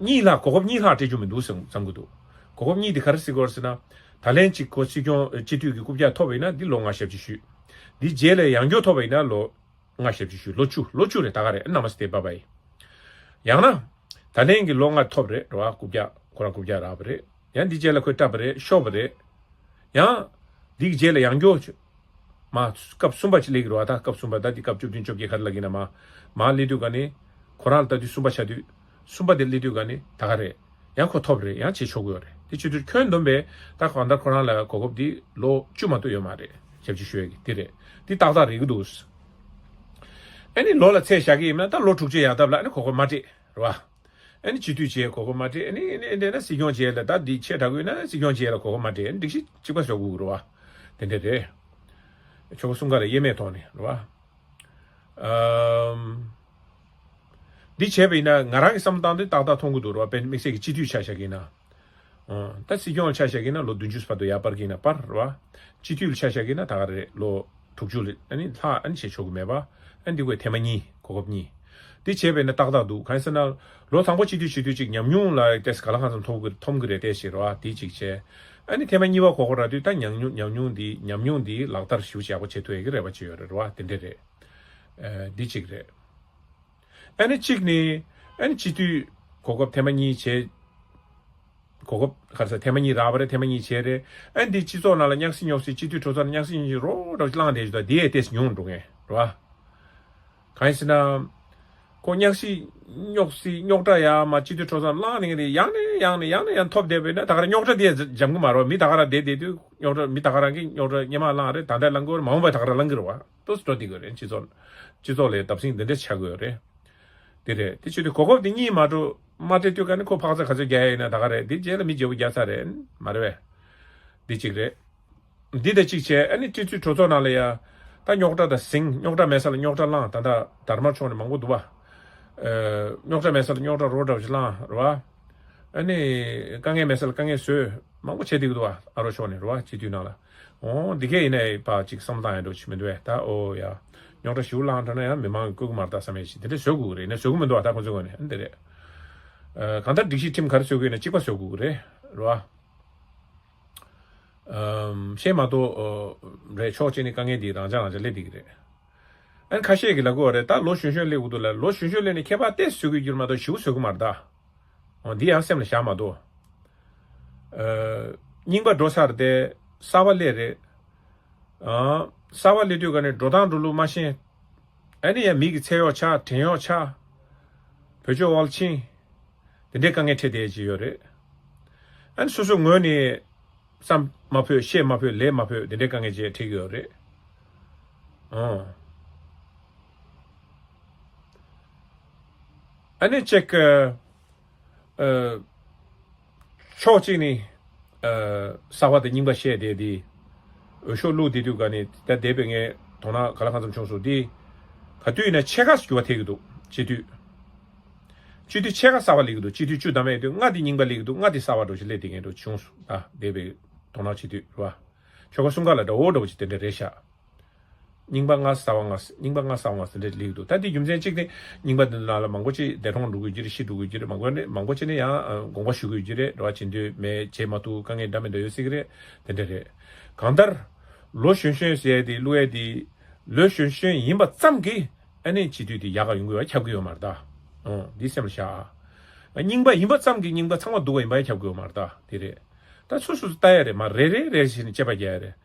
གཉིས་ལྷག་གོ་སྐབས་གཉིས་ལྷག་སྤྲད་རྒྱུ་མི་འདུག་བསམ་བསམ་གི་འདུག་གོ་སྐབས་གཉིས་དེ་ག་རེ་ཟེར་དགོས་རེད་ཟེར་ན། ད་ལན་གཅིག་ཁོ་སྲིད་སྐྱོང་སྤྱི་འཐུས་ཀྱི་རྐུབ་བཀྱག་ཐོབ་པ་ཡིན་ན་འདི་ལོ་ལྔ་ཞབས་ཕྱི་ཞུས། འདི་རྗེས་ལ་ཡང་སྐྱོར་ཐོབ་པ་ཡིན་ན་ལོ་ལྔ་ཞབས་ཕྱི་ཞུས། ལོ་བཅུ་ལོ་བཅུ་རེད་ད་ག་རེད། ཨ་ནམ་སྟེ་བ་བའི། ཡང་ན། ད་ལན་གྱི་ལོ་ལྔ་ཐོབ་རེད་རེད་བ། རྐུབ་བཀྱག་ཁོ་རང་རྐུབ་བཀྱག་རག་པ་རེད། ཡང་འདི་རྗེས་ལ་ཁོས་བཀྲབ་པ་རེད། ཤོར་བ་རེད། ཡང་། འདི་གི་རྗེས་ལ་ཡང་སྐྱོར། མ། སྐབས་གསུམ་པ་ཅིག་སླེབས་ཀྱི་རེད་བ། ད་སྐབས་གསུམ་པ་ད་འདི་སྐབས་བཅུ་བདུན་བཅོ་བརྒྱད་ག་རེ་ལབ་ཀྱི་ན་མ། མ་སླེབས་དུས་ག་ནི། ཁོ་རང་ལ་ལྟ་དུས་གསུམ་པ་ཆགས་དུས། གསུམ་པ་དེ་སླེབས་དུས་ག་ནི་ད་ག་རེད། ཡང་ཁོ་ཐོབ་རེད། ཡང་བྱེད་ཆོག་གི་ཡོད་རེད། དེ་བྱེད་དུས་ཁྱོན་བསྡོམས་པས་ད་གང་ལྟར་ཁོ་རང་ལ་གོ་སྐབས་འདི་ལོ་བཅུ་མ་གཏོགས་ཡོད་མ་རེད། ཞབས་ཕྱི་ཞུ་ཡ་གི་དེ་རེད། འདི་ཏག་ཏག་རེད་གི་འདུག་ཨ་ནི་ལོ་ལ་ཚད་བཞག་གི་ཡིན་ན་ད་ལོ་དྲུག་ཅུ་ཡར་བཏབ་ལ་ཨ་ནི་གོ་སྐབས་མ་སྤྲད་རེད་བ། ཨ་ནི་སྤྱི་འཐུས་བྱས་གོ་སྐབས་མ་སྤྲད། ཨ་ནི་ཨ་ནི་འདྲ་ན་སྲིད་སྐྱོང་བྱས་ལ་ད་འདི་ཆེ་དྲགས་ཡོད་ན་སྲིད་སྐྱོང་བྱས་ལ་གོ་སྐབས་མ་སྤྲད། ཨ་ནི་སྒྲིག་གཞི་གཅིག་པ་བཟོ་དགོས་རེད་བ། དེ་འདྲ་རེད། ཆོལ་ཁ་གསུམ་ཀ་ལ་དབྱེར་མེད་ཐོག་ནས་རེད་བ། ཨམ། འདི་བྱས་པ་ཡིན་ན་ང་རང་གི་བསམ་བློ་བཏང་དུས་ཏག་ཏག་མཐོང་གི་འདུག་རེད་བ། དཔེར་ན་དམིགས་བསལ་གྱི་སྤྱི་འཐུས་ཆ་བཞག་གི་ཡིན་ན། ཨོ། ད་སྲིད་སྐྱོང་ལ་ཆ་བཞག་གི་ཡིན་ན་ལོ་བདུན་ཅུ་བར་དུ་ཡར་སྤར་གི་ཡིན་ན་སྤར་རེད་བ། སྤྱི་འཐུས་ལ་ཆ་བཞག་གི་ཡིན་ན་ད་ག་རེད། ལོ་དྲུག་ཅུ་ལ་ཨ་ནི་ལྷག་ཨ་ནི་བྱེད་ཆོག་གི་མེད་པ། ཨ་ནི་འདི་དགོས་ཐེངས་མ་གཉིས། གོ་སྐབས་གཉིས། འདི་བྱས་པ་ཡིན་ན་ཏག་ཏག་འདུག་གང་ཡིན་ཟེར་ན། ལོ་དང་པོ་སྤྱི་འཐུས་བྱེད་དུས་ཅིག་ཉམས་མྱོང་ལ་ཏོག་ཙམ་ག་ལ་གང་འཚམ་ཐོབ་གི་ཐོབ་གི་རེད་ཏོག་ཙམ་རེད་བ། འདི་གཅིག་བྱས། ཨ་ནི་ཐེངས་མ་གཉིས་པ་གོ་སྐབས་རག་དུས་ད་ཉམས་མྱོང་ཉམས་མྱོང་འདི་ཉམས་མྱོང་འདི་ལག་བསྟར་ཞེ་པོ་ཅིག་ཡག་པོ་བྱེད་ཐུབ་ཡག་གི་རེ་བ་བྱེད་ཡོད་རེད་བ། དེ་འདྲ་རེད། ཨ། འདི་གཅིག་རེད། ཨ་ནི་གཅིག་ནི། ཨ་ནི་སྤྱི་འཐུས་གོ་སྐབས་ཐེངས་མ་གཉིས་བྱས། གོ་སྐབས་ག་རེ་ཟེར། ཐེངས་མ་གཉིས་རག་པ་རེད། ཐེངས་མ་གཉིས་བྱས་རེད། ཨ་ནི་འདི་སྤྱི་ཚོགས་ནང་ལ་གཉའ་གཤིས་རྙོག་གཤིས། སྤྱི་འཐུས་གྲོས་ཚོགས་ནང་གཉའ་གཤིས་རྙོག་གཤིས་རོ་འདྲ་བོ་ཅིག་བསླངས་བསྡད་ཀྱི་འདུག་འདི་ཡང་ཏོག་ཙམ་ཉུང་འགྲོ་མཁན་རེད་བ། གང་ཡིན་ཟེར་ན། ཁོ་གཉའ་གཤིས་རྙོག་གཤིས་རྙོག་དྲ་ཡར་མར་སྤྱི་འཐུས་གྲོས་ཚོགས་ནང་བསླངས་ནས་ཡང་ནས་ཡང་ནས་ཡང་ནས་ཡང་ཐོབ་བསྡད་པ་ཡིན་ན་ད་ག་རང་རྙོག་དྲ་དེ་འཇམ་གི་མ་རེད་བ། མི་ད་ག་རང་བསྡད་བསྡད་དུས་རྙོག་དྲ། མི་ད་ག་རང་གིས་རྙོག་དྲ་སྔོན་མ་བསླངས་རེད། ད་ལྟ་བསླང་གི་ཡོད་རེད། མ་འོངས་པ་ད་ག་རང་བསླང་གི་རེད་བ། ཏོག་ཙམ་འགྲོ་བསྡད་ཀྱི་ཡོད་རེད། སྤྱི་ཚོགས། སྤྱི་ཚོགས་ལ་བརྡབ་གསིག་འདི་འདྲ་ཆགས་ཀྱི་ཡོད་རེད། དེ་རེད། དེ་བྱེད་དུས་གོ་སྐབས་དེ་གཉིས་མ་འགྲོ་མ་སྤྲད་དུས་ཀ་ནི་ཁོ་ཕག་ཚ་ག་ཚོད་རྒྱག་ཡ་ཡིན་ན་ད་ག་རེད། དེ་རྗེས་ལ་མི་བརྗེ་པོ་རྒྱག་ཚར་རེད། མ་རེད་པས། འདི་གཅིག་རེད། འདི་དང་གཅིག་བྱས། ཨ་ནི་སྤྱི་འཐུས་གྲོས་ཚོགས་ནང་ལ་ཡ། ད་རྙོག་དྲ་དང་ཟིང་། རྙོག་དྲ་མེད་ས་ལ་རྙོག་དྲ་བསླངས། ད་ལྟ་དར་དམར་ཕྱོགས་ནས་མང་པོ་འདུག་བ། ཨ། རྙོག་དྲ་མེད་ས་ལ་རྙོག་དྲ་རོ་འདྲ་བོ་ཞིག་བསླངས་རེད་བ། ཨ་ནི་དཀའ་ངལ་མེད་ས་ལ་དཀའ་ངལ་བཟོས། མང་པོ་བྱས་བསྡད་ཀྱི་འདུག་བ། ཨ་རོ་ཕྱོགས་ནས་རེད་བ། སྤྱི་འཐུས་ནང་ལ། འོ། འདི་གས་ཡིན་ནའི་ཕར་ཅིག་བསམ་བློ་བཏང་ཡ་འདྲ་བོ་ཅིག་མི་འདུག་བས། ད་འོ་ཡ། རྙོག་དྲ་ཞེ་པོ་བསླངས་དྲགས་ན་ཡང་མི་མང་གིས་བཀོད་ཀྱི་མ་རེད་ད་བསམ་ཡ་ཞིག་དེ་འདྲ་བཟོ་དགོས་ཀྱི་རེད། ཡིན་ནའི་བཟོ་གི་མི་འདུག་བ། ད་ཁོང་ཚོའི་ངོས་ནས། ཨ། འདི་རེད། ཨ། གང་ལྟར་སྒྲིག་གཞི་ཁྲིམས་ག་རེ་བཟོ་དགོས་ཡིན་ན་གཅིག་པ་བཟོ་དགོས་ཀྱི་རེད། རེད་བ། ཨམ། བཤད་མ་གཏོགས། ཨོ། རེད། ཕྱོགས་གཅིག་ནས་དཀའ་ངལ་འདི་རང་འཇགས་རང་འཇགས་སླེབས་བསྡད་ཀྱི་རེད། ཨ་ནི་ཁ་ཤས་ཀྱིས་ལབ་ཀྱི་ཡོད་རེད། ད་ལོ་གཞོན་གཞོན་སླེབས་ཀྱི་འདུག་ལ། ལོ་གཞོན་གཞོན་སླེབས་ནས་ཁྱད་པར་ཏོག་ཙམ་བཟོ་གི་ཡོད་རྒྱུ་མ་གཏོགས་ཞེ་པོ་བཟོ་གི་མ་རེད་ད། འོ། འདི་ཡང་སེམས་ལ་བཞག་མ་གཏོགས། ཨ། རྙིང་པ་འགྲོ་ཚར་ཏེ་གསར་པ་སླེབས་རེད། ཨ། གསར་པ་སླེབས་དུས་ཀ་ནས་འགྲོ་སྟངས་འགྲོ་ལུགས་མ་ཤེས། ཨ་ནི་ཡང་མི་གི་ཚེ་གཡོག་ཆགས། བྲན་གཡོག་ཆགས། བེད་སྤྱོད་འོག་ལ་ཕྱིན། དེ་འདྲའི་དཀའ་ངལ་འཕྲད་བསྡད་ཀྱི་ཡོད་རེད། ཨ་ནི་སོ་སོའི་ངོས་ནས་བསམ་མ་ཕོད། བཤད་མ་ཕོད། ལས་མ་ཕོད། དེ་འདྲའི་དཀའ་ངལ་ཅིག་འཕྲད་ཀྱི་ཡོད་རེད། ཨོ། ཨ་ནི་གཅིག་ཨ། ཕྱོགས་གཅིག་ནས། ཨ། གསར་པ་དང་རྙིང་པ་བཤད་བསྡད་དེ། འོས་ཤོག་བླུགས་བསྡད་དུས་ཀ་ནས་ད་འདས་པའི་ངའི་དོ་སྣང་ག་ལ་གང་འཚམ་བྱུང་སོང་། དེ་ག་དུས་ཡིན་ན་ཕྱེད་ཀ་འགྱུར་བ་ཐེབས་ཀྱི་འདུག་སྤྱི་འཐུས། སྤྱི་འཐུས་ཕྱེད་ཀ་གསར་པ་སླེབས་ཀྱི་འདུག་སྤྱི་འཐུས་བཅུ་ཐམ་པ་ཡོད་དུས་ལྔ་དེ་རྙིང་པ་སླེབས་ཀྱི་འདུག་ལྔ་དེ་གསར་པ་འདྲ་བོ་ཞིག་སླེབས་བསྡད་མཁན་འདྲ་བོ་བྱུང་སོང་། ད་འདས་པའི་དོ་སྣང་བྱེད་དུས་རེད་བ། ཆོལ་ཁ་གསུམ་ཀ་ལ་འདྲ་བོ་འདྲ་བོ་ཅིག་དེ་འདྲ་རེད་ཤག་རྙིང་པ་ལྔ་གསར་པ་ལྔ། རྙིང་པ་ལྔ་གསར་པ་ལྔ་ཟེར་འདྲ་སླེབས་ཀྱི་འདུག་ད་དེ་རྒྱུ་མཚན་གཅིག་དེ་རྙིང་པ་འདི་ནང་ལ་མང་པོ་ཅིག་འདས་གྲོངས་འགྲོ་གི་ཡོད་ཀྱི་རེད། ཤི་འགྲོ་གི་ཡོད་ཀྱི་རེད། མང་པོ་ནི་མང་པོ་ཅིག་ནི་ཡང་དགོངས་པ་ཞུ་གི་ཡོད་ཀྱི་རེད། རེད་བ། བྱེད་འདོད་མེད། བྱེད་མ་ཐུབ། དཀའ་ངལ་འདྲ་མི་འདྲ་ཡོད་སྲིད་ཀྱི་རེད། དེ་འདྲ་རེད། གང་ལྟར་ལོ་གཞོན་གཞོན་ཟེར་ཡ་དེ་བླུག་ཡ་དེ། ལོ་གཞོན་གཞོན་ཡིན་པ་ཙམ་གྱིས་ཨ་ནི་སྤྱི་འཐུས་དེ་ཡག་ག་ཡོང་གི་ཡོད་ཁྱབ་ཀྱི་ཡོད་མ་རེད་ད། ཨོ། འདི་སེམས་ལ་བཞག་ཨ། རྙིང་པ་ཡིན་པ་ཙམ་གྱིས་རྙིང་པ་ཚང་མ་སྡུག་ག་ཡིན་པ་ཡང་ཁྱབ་ཀྱི་ཡོད་མ་རེད་ད། དེ་རེད། ད་སོ་སོ་ལྟ་ཡ་རེད་མ། རེ་རེ་རེ་བྱས་ནས་དཔྱད་པ་རྒྱག་ཡ་རེད།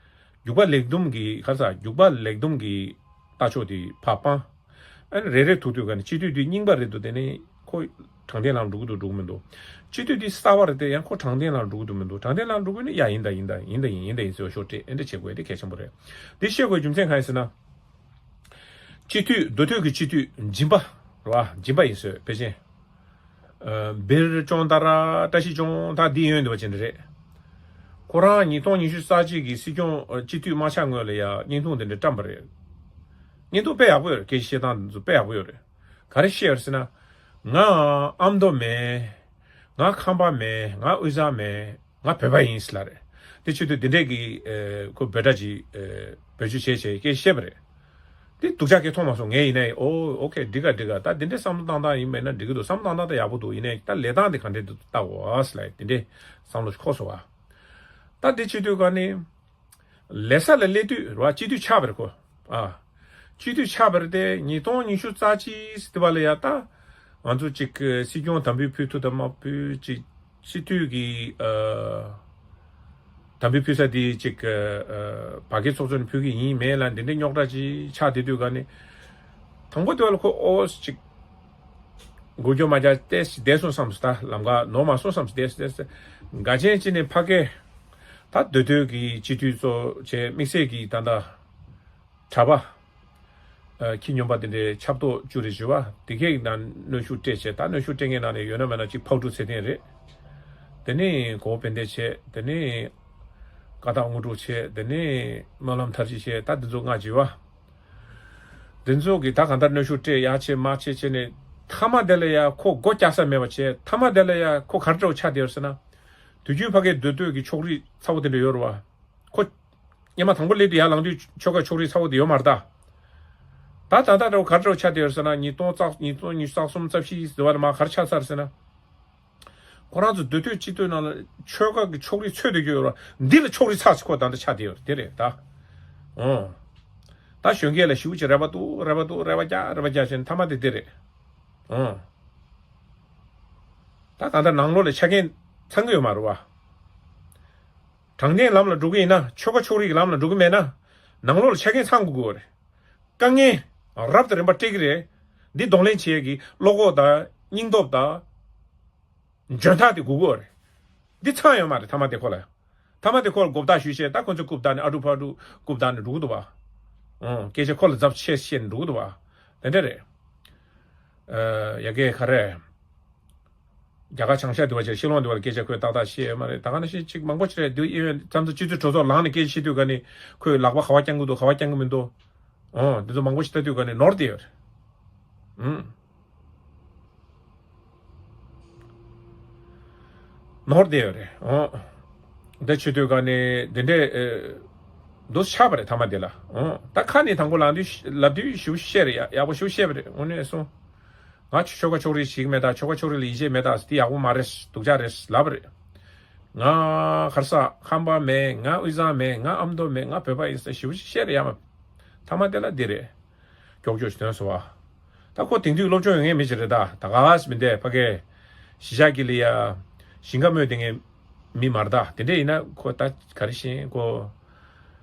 རྒྱུག་པ་ལེགས་འདུམ་གྱི་ག་རེ་ཟ། རྒྱུག་པ་ལེགས་འདུམ་གྱི་ལྟ་ཕྱོགས་དེ་ཕར་སྤང་། ཨ་ནི་རེ་རེ་ཐུག་དུས་ཀ་ནས་སྤྱི་འཐུས་དེ་རྙིང་པ་རེད་འདུག་དེ་ནི་ཁོ་དྲང་བདེན་ལམ་འགྲོ་གི་འདུག་འགྲོ་གི་མི་འདུག་སྤྱི་འཐུས་དེ་གསར་པ་རེད་དེ་ཡང་ཁོ་དྲང་བདེན་ལམ་འགྲོ་གི་འདུག་མི་འདུག་དྲང་བདེན་ལམ་འགྲོ་གི་ནི་ཡ་ཡིན་ད་ཡིན་ད་ཡིན་ད་ཡིན་ཡིན་ད་ཡིན་ཟེར་བ་ཤོག་སྤྲད། ཨེ་འདྲ་བྱེད་དགོས། དེ་གལ་ཆེན་པོ་རེད། འདི་བཤད་དགོས་རྒྱུ་མཚན་གང་ཡིན་ཟེར་ན། སྤྱི་འཐུས། མདོ་སྟོད་ཀྱི་སྤྱི་འཐུས་སྦྱིན་པ་རེད་བ། སྦྱིན་པ་ཡིན་ཟེར་ཕལ་ཆེར། ཨ། སྦིར་ཅོང་ཏ་ར་བཀྲ་ཤིས་ཅོང་ཏ་འདི་ཡོད་འདུག་པ་ཅིག་འདྲ་རེད། ཁོ་རང་ཉིས་སྟོང་ཉི་ཤུ་རྩ་གཅིག་གི་སྲིད་སྐྱོང་། ཨ། སྤྱི་འཐུས་མ་ཆགས་སྔོན་ལ་ཡ་བརྙན་ཐུང་འདི་འདྲ་བཀྲམས་པ་རེད། བརྙན་ཐུང་དཔེ་ཡག་པོ་ཡོད་རེད། སྐད་ཆ་བཤད་སྟངས་འདི་ཚོ་དཔེ་ཡག་པོ་ཡོད་རེད། ག་རེ་བཤད་ཡོད་ཟེར་ན། ང་ཨ་མདོ་མེད། ང་ཁམས་པ་མེད། ང་དབུས་གཙང་མེད། ང་བོད་པ་ཡིན་ཟེར་ལབ་རེད། དེ་བྱེད་དུས་འདི་འདྲས་ཀྱི། ཨེ། ཁོ་འབོད་སྒྲ་ཅིག་ཨེ། བེད་སྤྱོད་བྱས་བྱས་སྐད་བཤད་པ་རེད། དེ་སྡུག་ཅག་སྐད་མཐོང་མ་སོང་། ངས་ཡིན་ནའི། ཨོ། ཨོ་ཁེ། འགྲིག་ག་འགྲིག་ག་ད་འདི་འདྲས་བསམ་བློ་བཏང་སྟངས་ཡིན་པས་ན་འགྲིག་གི་འདུག་བསམ་བློ་བཏང་སྟངས་ད་ཡག་པོ་འདུག་ཡིན་ནའི་ད་ལས་སྟངས་དེ་ག་འདྲས་འདུག་ལྟ་དགོས་ཨ་ཟེར་ལབ། དེ་འདྲས་བསམ་བློ་ཞིག་འཁོར་སོང་བ། ད་འདི་བྱེད་དུས་ཀ་ནི། ལས་ས་ལ་སླེབས་དུས་རེད་བ། སྤྱི་འཐུས་ཆགས་པ་རེད་ཁོ། ཨ། སྤྱི་འཐུས་ཆགས་པ་རེད་དེ། ཉིས་སྟོང་ཉི་ཤུ་རྩ་གཅིག་དེ་བ་ལ་ཡ་ད། ང་ཚོ་ཅིག་སྲིད་སྐྱོང་དམ་འབུལ་ཕུལ་ཐུབ་དང་མ་ཕུལ་ཅིག་སྤྱི་འཐུས་ཀྱི། ཨ། དམ་འབུལ་ཕུལ་ས་དེ་ཅིག་ཨ། བར་བརྒལ་ཚོགས་གཙོ་ནས་ཕུལ་གི་ཡིན་མེད་ལ་འདི་འདྲའི་རྙོག་དྲ་ཅིག་ཆགས་བསྡད་དུས་ཀ་ནི། དང་པོ་དེ་བ་ལ་ཁོ་ཨོ་ཅིག་འགུལ་སྐྱོད་མ་རྒྱག་བལྟས་བསྡད་སོང་བསམ་སོང་། ད་ལམ་ཁ་ནོར་མ་སོང་བསམ་སོང་། བལྟས་བལྟས་འགའ་ཅན་ཅི་ནས་ཕ་གིར་ད་མདོ་སྟོད་ཀྱི་སྤྱི་འཐུས་ཚོ་བྱས་དམིགས་བསལ་གྱི་ད་ལྟ་གྲྭ་པ། ཨ། ཁྱི་སྨྱོན་པ་དེ་འདྲའི་ཆབ་ཏོག་བཅུ་རེ་བཞི་བ་དེ་གས་ནང་གནོན་ཤུགས་སྤྲད་བྱས། ད་གནོན་ཤུགས་སྤྲད་མཁན་ནང་ནས་ཡོད་ན་མེད་ན་གཅིག་ཕག་གྲུ་ཚེ་བརྟན་རེད། དེ་ནས་གོ་བོ་དཔལ་ལྡན་བྱས། དེ་ནས་ དཀའ་ཐག་དངོས་གྲུབ་བྱས། དེ་ནས་སྨོན་ལམ་མཐར་ཕྱིན་བྱས། ད་འདི་ཚོ་ང་བྱས་པ། འདི་ཚོ་གིས་ད་གང་ལྟར་གནོན་ཤུགས་སྤྲད། ཡར་བྱས་མར་བྱས་བྱས་ནས། མཐའ་མ་དེ་ལ་ཡ་ཁོ་མགོ་བཀྱག་ས་མེད་པ་བྱས། མཐའ་མ་དེ་ལ་ཡ་ཁོ་ག་རེ་འདྲ་བོ་ཆགས་བསྡད་ཡོད་ཟེར་ན། དུས་རྒྱུན་ཕ་གིའི་མདོ་སྟོད་ཀྱི་ཕྱོགས་རིས་ཚ་བོ་དེ་འདྲ་ཡོད་རེད་བ། ཁོ་སྔོན་མ་དང་པོ་སླེབས་དུས་ཡར་ལངས་དུས་ཆོལ་ཁ་ཕྱོགས་རིས་ཚ་བོ་དེ་ཡོད་མ་རེད་ད། ད་ད་ལྟ་འདྲ་བོ་ག་རེ་འདྲ་བོ་ཆགས་བསྡད་ཡོད་ཟེར་ན། ཉིས་སྟོང་རྩ། ཉིས་སྟོང་ཉི་ཤུ་རྩ་གསུམ་རྩ་བཞི་ཟེར་བ་ལ་མར་ག་རེ་ཆགས་ཚར་ཟེར་ན། ཁོ་རང་ཚོ་མདོ་སྟོད་སྤྱི་སྟོད་ནང་ལ་ཆོལ་ཁ་གི་ཕྱོགས་རིས་ཚོས་བསྡད་ཀྱི་ཡོད་རེད་བ། འདི་ལ་ཕྱོགས་རིས་ཚ་ཅིག་ཁོ་ད་ལྟ་ཆགས་བསྡད་ཡོད་རེད། དེ་རེད་ད། ཨོ། ད་གཞོན་སྐྱེས་ལ་ཞེ་པོ་ཅིག་རེ་བ་འདུག་རེ་བ་འདུག་རེ་བ་རྒྱག་རེ་བ་རྒྱག་བྱས་ནས་མཐའ་མ་དེ་དེ་རེད། ཨོ། ད་གང་ལྟར་ནང་ལོགས་ལ་ཆ་རྐྱེན་ཚང་གི་ཡོད་མ་རེད་བ། དྲང་བདེན་ལམ་ལ་འགྲོ་གི་ཡིན་ན། ཆོལ་ཁ་ཕྱོགས་རིས་ཀྱི་ལམ་ལ་འགྲོ་གི་མེད་ན། ནང་ལོགས་ལ་ཆ་རྐྱེན་ཚང་དགོས་ཀྱི་ཡོད་རེད། དཀའ་ངལ་རབ་དང་རིམ་པ་འཕྲད་ཀྱི་རེད། འདི་གདོང་ལེན་བྱེད་ཡས་ཀྱི་བློ་ཁོག་དང་སྙིང་སྟོབས་དང་འཇོན་ཐང་དེ་དགོས་ཀྱི་ཡོད་རེད། འདི་ཚང་ཡོད་མ་རེད། མཐའ་མ་དེ་ཁོ་ལ། མཐའ་མ་དེ་ཁོ་ལ་མགོ་བཏགས་ཞུས་བྱས། ད་ཁོ་ཚོས་རྐུབ་བཏགས་ནས། ཨ་ཀྲུག་ཕ་ཀྲུག་རྐུབ་བཏགས་ནས་འགྲོ་གི་འདུག་བ། ཨང་། སྐད་ཆ་ཁོ་ལ་རྫབ་བཤད་བཤད་ནས་འགྲོ་གི་འདུག་བ། དེ་འདྲ་རེད། ཨ། ཡ་གི་ག་རེ། རྒྱ་གར་བྱང་ཤར་དེ་བ་བྱས། ཤི་ལོང་དེ་བ་ལ་སྐད་ཆ་ཁོས་ཏག་ཏག་བཤད་ཡོད་མ་རེད། ད་ག་ནང་བཞིན་ཅིག་མང་པོ་ཅིག་རེད། འདི་ཨེ་ཡོད་ཙམ་དུ་སྤྱི་འཐུས་གྲོས་ཚོགས་ལངས་ནས་སྐད་ཆ་བཤད་དུས་ག་ནས་ཁོས་ལག་པ་ག་བ་བརྐྱང་གི་འདུག་ག་བ་བརྐྱང་གི་མི་འདུག་ཨོ། འདི་ཚོ་མང་པོ་ཞིག་ལྟ་དུས་ག་ནས་ནོར་བསྡད་ཡོད་རེད། ཨུམ། ནོར་བསྡད་ཡོད་རེད། ཨོ། འདི་བྱེད་དུས་ག་ནས་འདི་འདྲས་ཨེ་འདུག་ཆགས་པ་རེད། མཐའ་མ་དེ་ལ། ཨོ། ད་ཁ་ནས་དང་པོ་ལབ་དུས་ལབ་དུས་ཞེ་པོ་བཤད་རེད། ཡག་པོ་ཞེ་པོ་བཤད་པ་རེད། དངོས་གནས་སོང་། ང་ཆོལ་ཁ་ཕྱོགས་རིས་ཞིག་མེད་ད། ཆོལ་ཁ་ཕྱོགས་རིས་ལ་ཡིད་ཆེས་མེད་ད། དེ་ཡག་པོ་མ་རེད། སྡུག་ཅག་རེད་ལབ་པ་རེད། ང་ག་རེ་ཟ། ཁམས་པ་མེད། ང་དབུས་གཙང་མེད། ང་ཨ་མདོ་མེད། ང་བོད་པ་ཡིན་ཟེར་ཞེ་པོ་ཅིག་བཤད་རེད་ཡ་མ། མཐའ་མ་དེ་ལ་འདི་རེད། ཀྱོག་ཀྱོག་ཞིག་ཐོན་སོང་བ། ད་ཁོ་དེང་དུས་སློབ་སྦྱོང་ཡོད་མཁན་མི་ཞིག་རེད་ད། ད་ག་ས་མི་འདས་ཕ་གི་གཞིས་ཆགས་ཀྱི་ལ་ཡ་ཞིང་ཁ་རྨོས་བསྡད་མཁན་མི་མ་རེད་ད། དེ་འདྲ་ཡིན་ན་ཁོ་ད་ག་རེ་བྱས་ཁོ།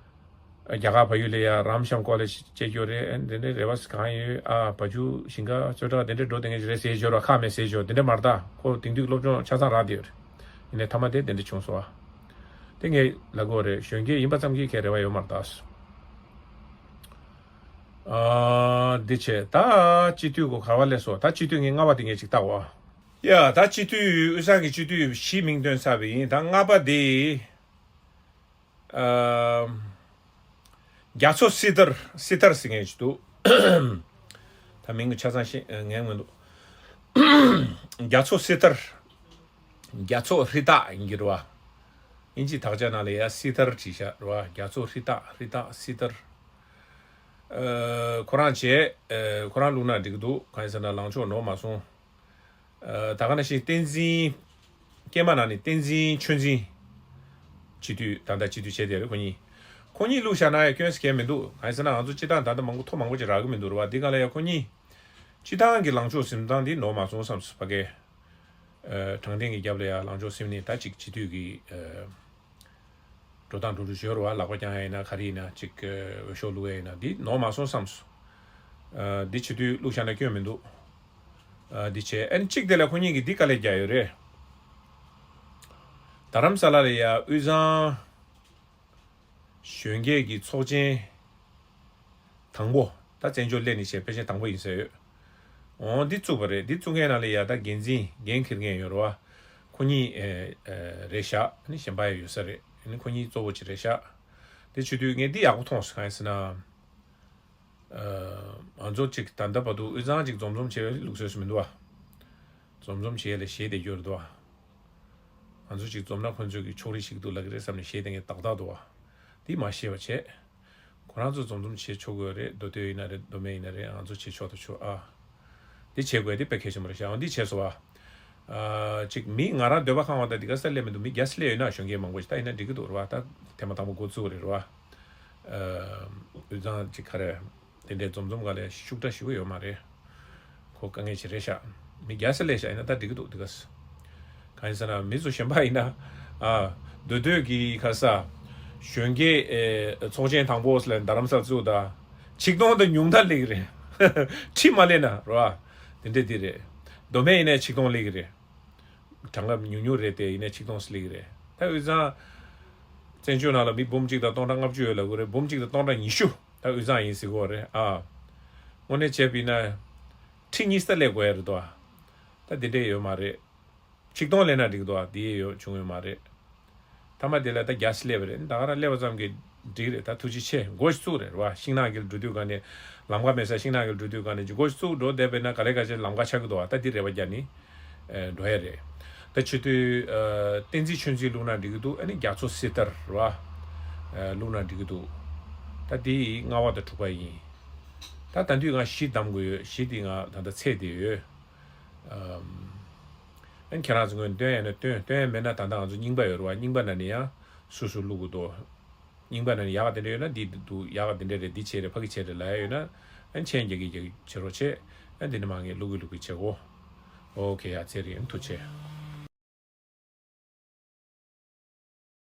རྒྱ་གར་བལ་ཡུལ་ལ་ཡ་རམ་ཤམ་ཀོ་ལེ་ཇི་བྱེད་རྒྱུ་རེད། དེ་འདྲའི་རེ་བ་གང་ཡོད། ཨ། བ་ཕྱུགས་ཞིང་ཁ་གཙོད་ཁྲག་དེ་འདྲའི་འགྲོ་བསྡད་མཁན་ཞིག་རེད་ཟེར་འབྱོར་བ། ཁག་མེད་ཟེར་འབྱོར། དེ་འདྲ་མ་རེད་ད། ཁོ་དེང་དུས་སློབ་སྦྱོང་ཆ་ཚང་རག་བསྡད་ཡོད་རེད། ཡིན་ནའི་མཐའ་མ་དེ་དེ་འདྲ་བྱུང་སོང་བ། དེ་ངས་ལབ་དགོས་རེད། གཞོན་སྐྱེས་ཡིན་པ་ཙམ་གྱིས་ཁྱེད་རེ་བ་ཡོད་མ་རེད་ད། ཨ། འདི་བྱས། ད་སྤྱི་འཐུས་གོ་ག་བ་སླེབས་སོང་། ད་སྤྱི་འཐུས་ངས་ལྔ་པ་དེ་ངས་ཅིག་བལྟ་བ། ཡ། ད་སྤྱི་འཐུས་དབུས་གཙང་གི་སྤྱི་འཐུས་བཞི་མིང་བཏོན་ཚར་བ་ཡིན། ད་ལྔ་པ་དེ། ཨ། རྒྱ་མཚོ་སྲི་ཐར། སྲི་ཐར་ཟེར་མཁན་ཞིག་འདུག་ད་མིང་གི་ཆ་ཚང་ཤེས་ངན་མི་འདུག་རྒྱ་མཚོ་སྲི་ཐར། རྒྱ་མཚོ་ཧྲི་ཏ་ཡིན་གྱི་རེད་བ། དབྱིན་ཇིའི་དག་ཆ་ནང་ལ་ཡ་སྲི་ཐར་བྲིས་ཤག་རེད་བ། རྒྱ་མཚོ་ཧྲི་ཏ། ཧྲི་ཏ། སྲི་ཐར། ཨ། ཁོ་རང་བྱས། ཨ། ཁོ་རང་བླུགས་ན་འགྲིག་གི་འདུག་གང་ཡིན་ཟེར་ན་ལངས་ཕྱོགས་ནོར་མ་སོང་། ཨ། ད་ག་ནང་བཞིན་བསྟན་འཛིན། སྐྱེས་མ་ནང་ནས་བསྟན་འཛིན་ཆོས་འཛིན། སྤྱི་འཐུས། ད་ལྟ་སྤྱི་འཐུས་བྱས་བསྡད་རེད་ཁོ་གཉིས། ཁོ་གཉིས་བླུགས་བཞག་ན་ཡང་སྐྱོན་ཟེར་མཁན་མི་འདུག་གང་ཡིན་ཟེར་ན་ང་ཚོ་སྤྱི་བཏང་ད་ལྟ་མང་པོ་ཐོ་མང་པོ་ཅིག་རག་གི་མི་འདུག་རེད་བ། འདི་ག་ལ་ཡང་ཁོ་གཉིས་སྤྱི་བཏང་གི་ལངས་ཕྱོགས་འཛིན་སྟངས་འདི་ནོར་མ་སོང་བསམ་སོང་ཕ་གི། ཨ། དྲང་བདེན་གྱི་རྒྱབ་ལ་ཡང་ལངས་ཕྱོགས་འཛིན་ནས། ད་ཅིག་སྤྱི་འཐུས་ཀྱི། ཨ། འགྲོ་སྟངས་འགྲོ་ལུགས་ཡོད་རེད་བ། ལག་པ་བརྐྱང་ཡ་ཡིན་ན། ག་རེ་ཡིན་ན། ཅིག་ཨ། འོས་ཤོག་བླུག་ཡ་ཡིན་ན། འདི་ནོར་མ་སོང་བསམ་སོང་། ཨ། འདི་སྤྱི་འཐུས་བླུགས་བཞག་ན་སྐྱོན་མི་འདུག་ཨ། འདི་བྱས། ཨ་ནི་གཅིག་དེ་ལ་ཁོ་གཉིས་ཀྱིས་འདི་དཀའ་ལས་རྒྱག་ཡོད་རེད། རྡ་རམ་ས་ལ་ལ་ཡ་དབུས་གཙང་གཞོན་སྐྱེས་ཀྱི་ཚོགས་ཆེན་དང་པོ། ད་བཙན་བྱོལ་སླེབས་ནས་བྱས་ཕལ་ཆེར་དང་པོ་ཡིན་ས་ཡོད། འོ། འདི་བཙུགས་པ་རེད། འདི་བཙུགས་མཁན་ནང་ལ་ཡ་ད་འགན་འཛིན། འགན་འཁྱེར་མཁན་ཡོད་རེད་བ། ཁོ་གཉིས། ཨེ། ཨེ། རེད་ཤག་ཨ་ནི་གཞན་པ་ཡང་ཡོད་ས་རེད། ཨ་ནི་ཁོ་གཉིས་གཙོ་བོ་ཅིག་རེད་ཤག་དེ་བྱེད་དུས་ངས་འདི་ཡག་པོ་མཐོང་སོང་། གང་ཡིན་ཟེར་ན། ཨ། ང་ཚོ་ཅིག་ད་ལྟ་བར་དུ་དབུས་གཙང་ཅིག་འཛོམས་འཛོམས་བྱེད་ལུགས་སྲོལ་ཞིག་མི་འདུག་བ། འཛོམས་འཛོམས་བྱེད་ལ་ཞེད་བསྡད་རྒྱུ་རེད་འདུག་བ། ང་ཚོ་ཅིག་འཛོམས་ན་ཁོ་ཚོས་ཀྱི་ཕྱོགས་རིས་ཞིག་འདུག་ལབ་ཀྱི་རེད་བསམ་ནས་ཞེད་བསྡད་མཁན་ཏག་ཏག་འདུག་བ། འདི་མ་ཤེས་པ་བྱས། ཁོ་རང་ཚོ་འཛོམས་འཛོམས་བྱེད་ཆོག་གི་རེད། མདོ་སྟོད་ཡིན་ན་རེད། མདོ་སྨད་ཡིན་ན་རེད། ང་ཚོ་བྱེད་ཆོག་ཏུ་ཆོག་ཨ། འདི་བྱེད་དགོས། འདི་དཔེ་གལ་ཆེན་པོ་རེད་ཤག་འདི་བྱས་སོང་བ། ཨ། ཅིག་མི་ང་རང་འདོད་པ་ཁེངས་པ་དང་འདི་ག་ས་སླེབས་མི་འདུག་མི་རྒྱ་སེ་སླེབས་ཡོད་ན་གཞོན་སྐྱེས་མང་པོ་ཞིག་ད་ཡིན་ན་འགྲིག་གི་འདུག་རེད་བ། ད་ཐེངས་མ་དང་པོ་འགོ་བཙུགས་རེད་རེད་བ། ཨ། དབུས་གཙང་ཅིག་ག་རེ། དེ་འདྲའི་འཛོམས་འཛོམས་སྒང་ལ་ཤུགས་དྲག་ཞེ་པོ་ཡོད་མ་རེད། ཁོ་དཀའ་ངལ་ཞིག་རེད་ཤག་མི་རྒྱ་སེ་སླེབས་ཤག་ཡིན་ན་ད་འགྲིག་གི་འདུག་འདི་ག་ས། གང་ཡིན་ཟེར་ན་མི་ཚོ་གཞན་པ་ཡིན་ན། ཨ། མདོ་སྟོད་ཀྱི་ག་རེ་ཟ། གཞོན་སྐྱེས། ཨེ། ཚོགས་ཆེན་དང་པོ་ཟེར་ལ་རྡ་རམ་ས་ལ་བཙུགས་ད། ཆིག་སྟོང་དང་ཉུང་མཐའ་སླེབས་ཀྱི་རེད། ཁྲི་མ་སླེབས་ན་རེད་བ། དེ་འདྲ་འདི་རེད། མདོ་སྨད་ཡིན་ནའི་ཆིག་སྟོང་སླེབས་ཀྱི་རེད། གྲངས་ཀ་ཉུང་ཉུང་རེད་དེ། ཡིན་ནའི་ཆིག་སྟོང་སླེབས་ཀྱི་རེད། ད་དབུས་གཙང་བཙན་བྱོལ་ནང་ལ་མི་འབུམ་གཅིག་དང་སྟོང་ཕྲག་ལྔ་བཅུ་ཡོད་ལབ་ཀྱི་རེད། འབུམ་གཅིག་དང་སྟོང་ཕྲག་ཉི་ཤུ་ད་དབུས་གཙང་ཡིན་ཟེར་གྱི་ཡོད་རེད་ཨ། དངོས་གནས་བྱས་པ་ཡིན་ན་ཁྲི་གཉིས་ཙམ་སླེབས་དགོས་ཡ་རེད་དོ། ད་འདི་འདྲས་ཡོད་མ་རེད། ཆིག་སྟོང་སླེབས་ན་འགྲིག་འདུག་ཨ། འདི་ཡོད་བྱུང་ཡོད་མ་རེད། ཐ་མ་དེ་ལ་ད་རྒྱ་སི་སླེབས་པ་རེད། ད་ག་རང་སླེབས་པ་ཙམ་གྱིས་འགྲིག་རེད། ད་ཐུགས་རྗེ་ཆེ། མགོ་ཞིག་བཙུགས་རེད་བ། ཤིང་ནགས་ཀྱི་འགྲོ་དུས་ག་ནས་ལམ་ཁ་མེད་ས་ཤིང་ནགས་ཀྱི་འགྲོ་དུས་ག་ནས་མགོ་ཞིག་བཙུགས་འགྲོ་བསྡད་པས་ན་ག་ལེ་ག་ཅེ་ལམ་ཁ་ཆགས་ཀྱི་འདུག་བ། ད་འདི་རེ་བ་རྒྱག་ནི་འགྲོ་ཡ་རེད། ད་བྱེད་དུས་བསྟན་འཛིན་ཆོས་འཛིན་བླུགས་ན་འགྲིག་གི་འདུག་ཨ་ནི་རྒྱ་མཚོ་སྲི་ཐར་བ་བླུགས་ན་འགྲིག་གི་འདུག་ད་འདི་ལྔ་པ་དང་དྲུག་པ་ཡིན། ད་ད་དུས་ང་བཞི་བདམས་དགོས་ཡོད། བཞི་འདི་ང་ད་ལྟ་ཚད་དེ་ཡོད། ཨ་ནི་ཁྱེད་རང་ཚོ་ངོས་ནས་སྟོན་ཡ་ན་སྟོན། སྟོན་ཡ་མེད་ན་ད་ལྟ་ང་ཚོ་རྙིང་པ་ཡོད་རེད་བ། རྙིང་པ་ན་ནི་ཡང་སོ་སོ་བླུག་གི་འདུག་རྙིང་པ་ན་ནི་ཡག་ག་དེ་འདྲ་ཡོད་ན་འདི་འདུག་ཡག་ག་དེ་འདྲ་རེད། འདི་བྱས་རེད། ཕ་གི་བྱས་རེད་ལབ་ཡ་ཡོད་ན་ཨ་ནི་མཆན་རྒྱག་གི་རྒྱག་གི་བྱེད་རོགས་བྱེད། ཨ་ནི་འདི་ནི་མ་ངས་བླུག་གི་བླུག་གི་བྱེད་གོ། ཨོ་ཁེ། ཡ་ཚེ་རིང་། ཐུགས་རྗེ་ཆེ།